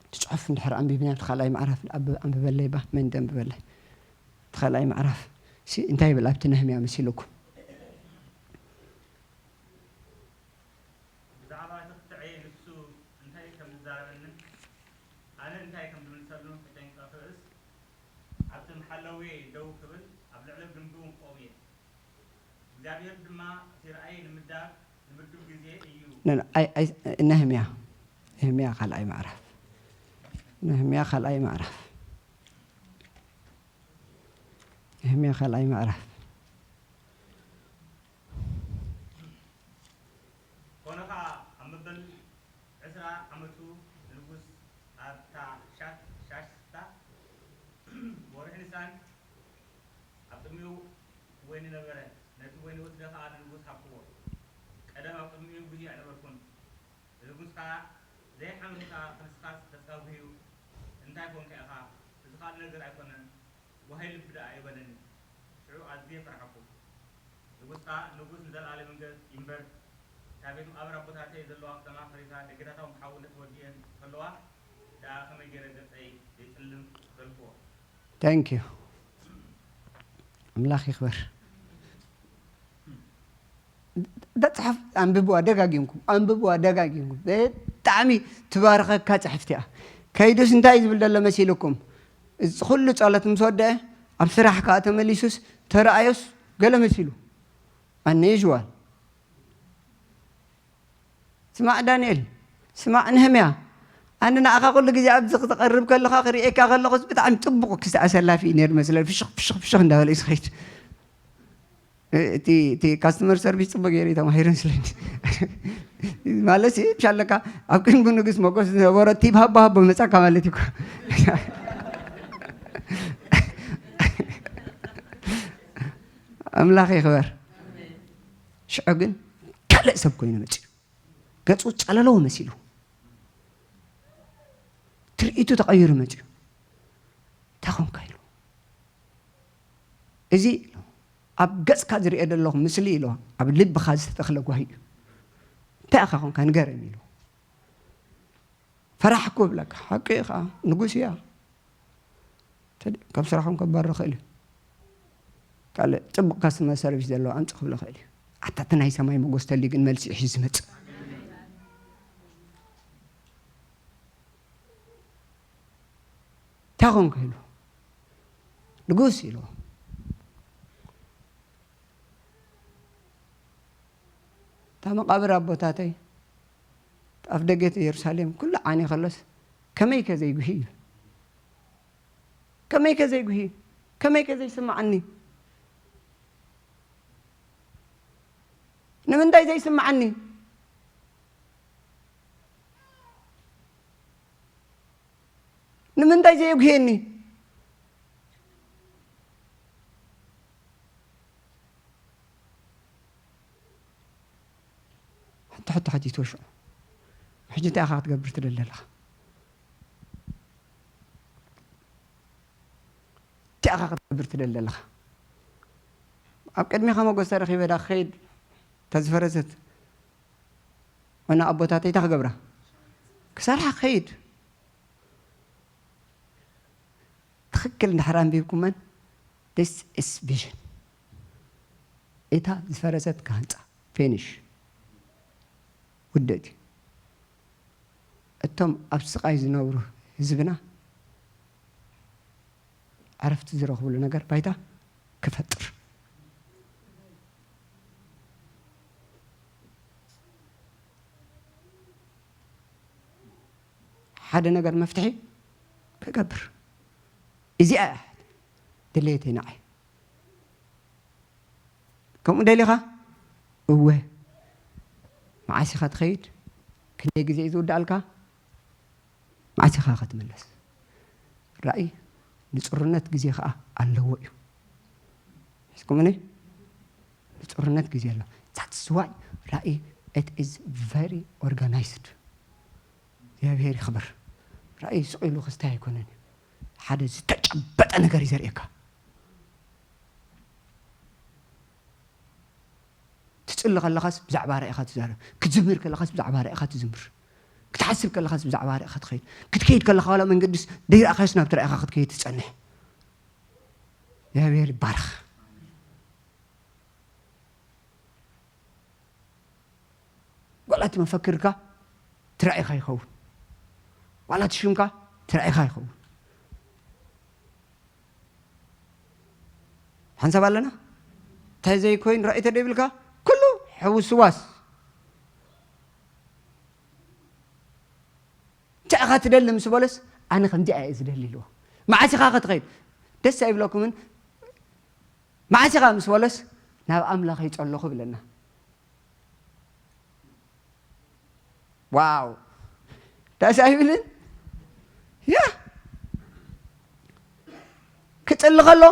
እቲ ጽሑፍ እንድሕር ኣንቢብና ኣብቲ ካልኣይ ምዕራፍ ኣብ-፣ ኣንብበለይ ባ፣ መን ደንብበለይ? እቲ ካልኣይ ምዕራፍ ሲ እንታይ ይብል ኣብቲ ነህምያ መሲልኩም? ብዛዕባ እቲ ክትዕይ ንሱ እንታይ ከም ዝዛረበንን ኣነ እንታይ ከም ዝምልሰሉን ክጨንቀ ክርእስ፣ ኣብቲ መሓለውየ ደው ክብል፣ ኣብ ልዕሊ ግምቢ እውን ክቆም እየ። እግዚኣብሔር ድማ እቲ ራእይ ንምዳብ፣ ንምዱብ ግዜ እዩ። ነ-፣ ኣይ-፣ ኣይ-፣ ነህምያ፣ ነህምያ ካልኣይ ምዕራፍ፣ ነህምያ ካልኣይ ምዕራፍ፣ ነህምያ ካልኣይ ምዕራፍ። ኮነ ኸዓ ኣብ መበል ዕስራ ዓመቱ ንንጉስ ኣርታክሻስ፣ ሻሽታ፣ ብወርሒ ኒሳን ኣብ ቅድሚኡ ወይኒ ነበረ። ነቲ ወይኒ ወስደ ኸዓ ንንጉስ ሃብክዎ። ቀደም ኣብ ቅድሚኡ ግሂ ኣይነበርኩን። ንንጉስ ኸዓ ዘይሓመምካ ክንስኻስ ተጻጉሂዩ እንታይ ኮንካ ኢኻ? እዚ ካልእ ነገር ኣይኮነን። ዋህይ ልቢ ደኣ እዩ በለኒ። ሽዑ ኣዝየ ፈራሕኩ። ንጉስ ከኣ፣ ንጉስ ንዘለኣለም ይንገስ ይንበር፣ እታ ቤት መቓብር ኣቦታተይ ዘለዋ ከተማ ፈሪሳ፣ ደገታታ እውን ብሓዊ እንተተወዲኤን እንተለዋ ደኣ ከመይ ገይረ ገጸይ ዘይጽልም በልክዎ። Thank you። ኣምላኽ ይኽበር። እታ ጽሑፍ ኣንብብዋ ደጋጊምኩም፣ ኣንብብዋ ደጋጊምኩም። ብጣዕሚ ትባርኸካ ጽሕፍቲ እያ። ከይዱስ እንታይ እዩ ዝብል ዘሎ መሲልኩም? እዚ ኩሉ ጸሎት ምስ ወደአ፣ ኣብ ስራሕ ከኣ ተመሊሱስ፣ ተረኣዮስ፣ ገለ መሲሉ። Unusual። ስማዕ ዳንኤል፣ ስማዕ ነህምያ፣ ኣነ ንዓኻ ኩሉ ግዜ ኣብዚ ክትቐርብ ከለኻ፣ ክርእየካ ከለኹስ ብጣዕሚ ጽቡቕ ክስተ ኣሰላፊ እዩ ነይሩ መስለኒ። ፍሽኽ፣ ፍሽኽ፣ ፍሽኽ እንዳበለ እዩ ዝኸይድ። እ-፣ እቲ፣ እቲ ካስተመር ሰርቪስ ጽቡቕ ገይሩ እዩ ተማሂሩ መስለኒ። ማለት ሲ፣ ብሻለካ ኣብ ቅድሚ ንጉስ ሞጎስ ዝነበሮ ቲፕ ሃቦ ሃቦ መጻካ ማለት እዩ እኮ። ኣምላኽ ይኽበር። ሽዑ ግን ካልእ ሰብ ኮይኑ መጺኡ። ገጹ ጸለለዎ መሲሉ። ትርኢቱ ተቐይሩ መጺኡ። እንታይ ኾንካ ኢሉ። እዚ ኢሉ፣ ኣብ ገጽካ ዝርእዮ ዘለኹ ምስሊ ኢሉ፣ ኣብ ልብኻ ዝተተኽለ ጓሂ እዩ። እንታይ ኢኻ ኾንካ ንገረኒ ኢሉ። ፈራሕኩ እብለካ፣ ሓቂ እዩ ኸዓ፣ ንጉስ እያ። ተደ-፣ ካብ ስራሖም ከባርር ይኽእል እዩ። ካልእ ጽቡቕ ካስተመር ሰርቪስ ዘለዎ ኣምጽእ ክብሎ ይኽእል እዩ። ኣታ እቲ ናይ ሰማይ መጎስ ተልዩ ግን መልሲ እዩ ሒዙ ዝመጽእ። እንታይ ኾንኩ ኢሉ። ንጉስ ኢሉ። እታ መቓብር ኣቦታተይ ኣፍ ደገ እቲ የሩሳሌም ኩሉ ዓንዩ ከሎስ ከመይከ ዘይጉሂ እዩ። ከመይከ ዘይጉሂ? ከመይከ ዘይስምዓኒ? ንምንታይ ዘይስምዓኒ? ንምንታይ ዘየጉህየኒ? ሕቶ፣ ሕቶ ሓቲትዎ ሽዑ። ሕጂ እንታይ ኢኻ ክትገብር ትደሊ ኣለኻ? እንታይ ኢኻ ክትገብር ትደሊ ኣለኻ? ኣብ ቅድሚኻ ሞገስ ተረኺበ ዳ ክኸይድ፣ እታ ዝፈረሰት ዋና ኣቦታተይ እንታይ ክገብራ? ክሰርሓ ክኸይድ። ትኽክል እንድሕር ኣንቢብኩመን፣ this is vision። እታ ዝፈረሰት ክሃንጻ፣ ፊኒሽ። ውድእቲ። እቶም ኣብ ስቓይ ዝነብሩ ህዝብና ዕረፍቲ ዝረኽብሉ ነገር ባይታ ክፈጥር። ሓደ ነገር መፍትሒ ክገብር። እዚኣ እያ ድሌተይ ንዓይ። ከምኡ ደሊኻ? እወ። መዓስ ኢኻ ትኸይድ? ክንደይ ግዜ እዩ ዝውድኣልካ? መዓስ ኢኻ ክትምለስ? ራእይ ንጽሩነት ግዜ ኸኣ ኣለዎ እዩ። ሒዝኩምኒ? ንጽሩነት ግዜ ኣሎ። That's why ራእይ it is very organized። እግዚኣብሔር ይኽበር። ራእይ ስቕ ኢሉ ክስታይ ኣይኮነን እዩ። ሓደ ዝተጨበጠ ነገር እዩ ዘርእየካ። ትጽሊ ከለኻስ ብዛዕባ ራእይኻ ትዛረብ። ክትዝምር ከለኻስ ብዛዕባ ራእይኻ ትዝምር። ክትሓስብ ከለኻስ ብዛዕባ ራእይኻ ትኸይድ። ክትከይድ ከለኻ ዋላ መንገዲስ ደይረኣኻዮስ ናብቲ ራእይኻ ክትከይድ ትጸንሕ። እግዚኣብሔር ይባረኽ። ዋላ እቲ መፈክርካ ትራእይኻ ይኸውን። ዋላ እቲ ሽምካ ትራእይኻ ይኸውን። ሓንሳብ ኣለና? እንታይ ዘይኮይን ራእይ ተደይብልካ ኩሉ ሕውስዋስ። እንታይ ኢኻ ትደሊ ምስ በለስ፣ ኣነ ከምዚኣ እየ ዝደሊ ኢልዎ። መዓስ ኢኻ ክትኸይድ? ደስ ኣይብለኩምን? መዓስ ኢኻ ምስ በለስ፣ ናብ ኣምላኽ ይጸለኹ ብለና። ዋው! ደስ ኣይብልን? ያ! ክጽሊ ከሎ፣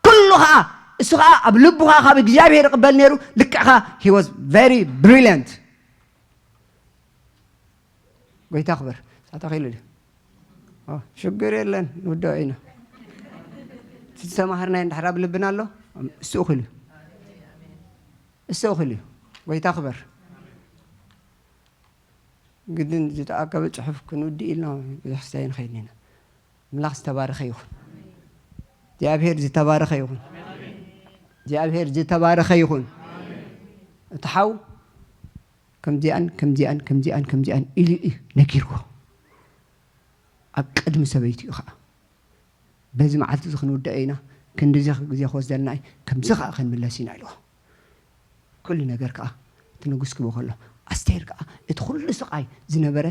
ኩሉ ኸኣ፣ እሱ ኸኣ ኣብ ልቡ ኸኣ ካብ እግዚኣብሔር ይቕበል ነይሩ። ልክዕ ኸኣ፣ he was very brilliant። ጎይታ ክበር። ሳታ ኸይሉ ድዩ? ኦ፣ ሽግር የለን፣ ንውድኦ ኢና። እቲ ዝተማሃርናዮ እንድሕር ኣብ ልብና ኣሎ፣ እሱ እኹል እዩ። እሱ እኹል እዩ። ጎይታ ክበር። ግድን ዝተኣከበ ጽሑፍ ክንውድእ ኢልና ብዙሕ ስታይ ንኸይድ ኢና። ኣምላኽ ዝተባረኸ ይኹን። እግዚኣብሔር ዝተባረኸ ይኹን። እግዚኣብሔር ዝተባረኸ ይኹን። እቲ ሓው ከምዚኣን፣ ከምዚኣን፣ ከምዚኣን፣ ከምዚኣን ኢሉ እዩ ነጊርዎ። ኣብ ቅድሚ ሰበይቱ እዩ ኸዓ። በዚ መዓልቲ እዚ ክንውድኦ ኢና፣ ክንድዚ ግዜ ክወስደልና እዩ፣ ከምዚ ኸዓ ክንምለስ ኢና ኢልዎ። ኩሉ ነገር ከኣ እቲ ንጉስ ክብኡ ከሎ፣ ኣስቴር ከኣ እቲ ኩሉ ስቓይ ዝነበረ፣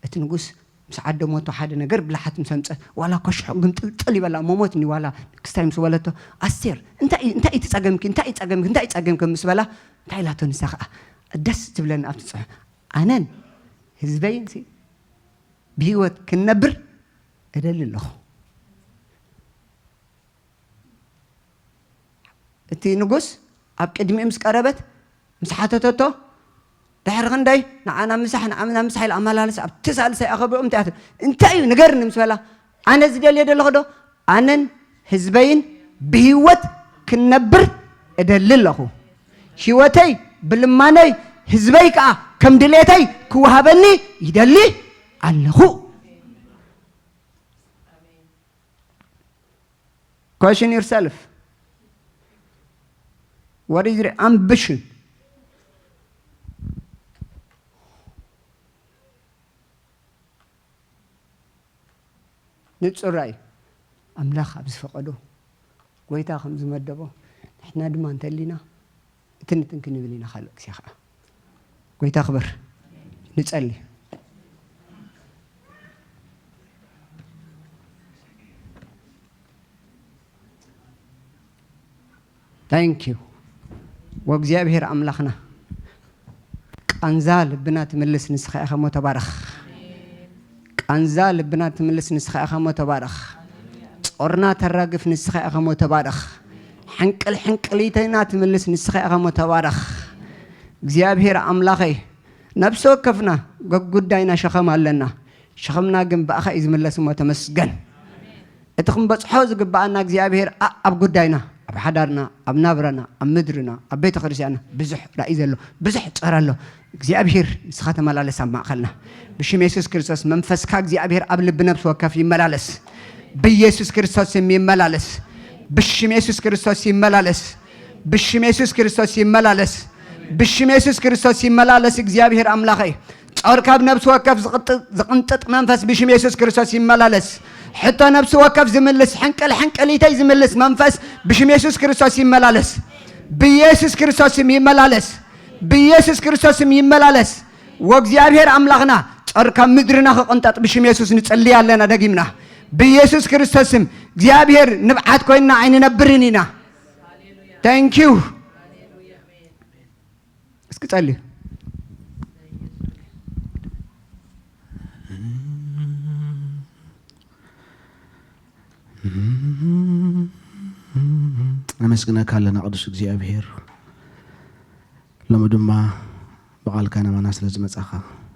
እቲ ንጉስ ምስ ዓደመቶ ሓደ ነገር ብልሓት ምስ ኣምጸ፣ ዋላ እኳ ሽሑ ግምጥልጥል ይበላ፣ እሞ ሞትኒ ዋላ ክስታይ ምስ በለቶ፣ ኣስቴር፣ እንታይ እዩ፣ እንታይ እዩ እቲ ጸገምኪ? እንታይ እዩ ጸገምኪ? እንታይ እዩ ጸገምኪ? ምስ በላ፣ እንታይ ኢላቶ ንሳ ከኣ፣ ደስ ዝብለኒ ኣብቲ ጽሑፍ፣ ኣነን ህዝበይንሲ ብህይወት ክንነብር እደሊ ኣለኹ። እቲ ንጉስ ኣብ ቅድሚኡ ምስ ቀረበት፣ ምስ ሓተተቶ፣ ድሕሪ ክንደይ ንዓ ናብ ምሳሕ፣ ንዓ ናብ ምሳሕ ኢላ ኣመላለስ፣ ኣብቲ ሳልሳይ ኣኸቢኦም እንታይ ኣት-፣ እንታይ እዩ ንገርኒ ምስ በላ፣ ኣነ ዝደልዮ ዘለኹ ዶ፣ ኣነን ህዝበይን ብህይወት ክንነብር እደሊ ኣለኹ። ህይወተይ ብልማነይ፣ ህዝበይ ከኣ ከም ድሌተይ ክወሃበኒ ይደሊ ኣለኹ። Question yourself. What is your ambition? ንጹር ራእይ። ኣምላኽ ኣብ ዝፈቐዶ፣ ጎይታ ከም ዝመደቦ፣ ንሕና ድማ እንተሊና፣ እትንትን ክንብል ኢና። ካልእ ግዜ ኸዓ ጎይታ ክበር። ንጸሊ። Thank you። ወእግዚኣብሔር ኣምላኽና፣ ቃንዛ ልብና ትምልስ ንስኻ ኢኻ እሞ ተባረኽ። ቃንዛ ልብና ትምልስ ንስኻ ኢኻ እሞ ተባረኽ። ጾርና ተራግፍ ንስኻ ኢኻ እሞ ተባረኽ። ሕንቅል ሕንቅሊተይና ትምልስ ንስኻ ኢኻ እሞ ተባረኽ። እግዚኣብሔር ኣምላኸይ፣ ነፍሲ ወከፍና ገጉዳይና ሸኸም ኣለና። ሸኸምና ግን ብኣኻ እዩ ዝምለስ እሞ ተመስገን። እቲ ክንበጽሖ ዝግብኣና እግዚኣብሔር ኣ-፣ ኣብ ጉዳይና፣ ኣብ ሓዳርና፣ ኣብ ናብራና፣ ኣብ ምድርና፣ ኣብ ቤተ ክርስቲያንና ብዙሕ ራእይ ዘሎ፣ ብዙሕ ጸር ኣሎ። እግዚኣብሔር ንስኻ ተመላለስ ኣብ ማእከልና። ብሽም የሱስ ክርስቶስ መንፈስካ እግዚኣብሔር ኣብ ልቢ ነፍሲ ወከፍ ይመላለስ። ብኢየሱስ ክርስቶስ ስም ይመላለስ። ብሽም የሱስ ክርስቶስ ይመላለስ። ብሽም የሱስ ክርስቶስ ይመላለስ። ብሽም የሱስ ክርስቶስ ይመላለስ። እግዚኣብሔር ኣምላኸይ፣ ጾር ካብ ነፍሲ ወከፍ ዝቕጥ-፣ ዝቕንጥጥ መንፈስ ብሽም የሱስ ክርስቶስ ይመላለስ። ሕቶ ነፍሲ ወከፍ ዝምልስ፣ ሕንቅል ሕንቅሊተይ ዝምልስ መንፈስ ብሽም የሱስ ክርስቶስ ይመላለስ። ብኢየሱስ ክርስቶስ ስም ይመላለስ። ብኢየሱስ ክርስቶስ ስም ይመላለስ። ወእግዚኣብሔር ኣምላኽና፣ ጾር ካብ ምድርና ክቕንጠጥ ብሽም የሱስ ንጽሊ ኣለና። ደጊምና፣ ብኢየሱስ ክርስቶስ ስም እግዚኣብሔር ንብዓት ኮይንና ኣይንነብርን ኢና። Thank you። እስኪ ጸልዩ። ነመስግነካ ኣለና ቅዱስ እግዚኣብሔር፣ ሎሚ ድማ ብቓልካ ናባና ስለ ዝመጻኻ።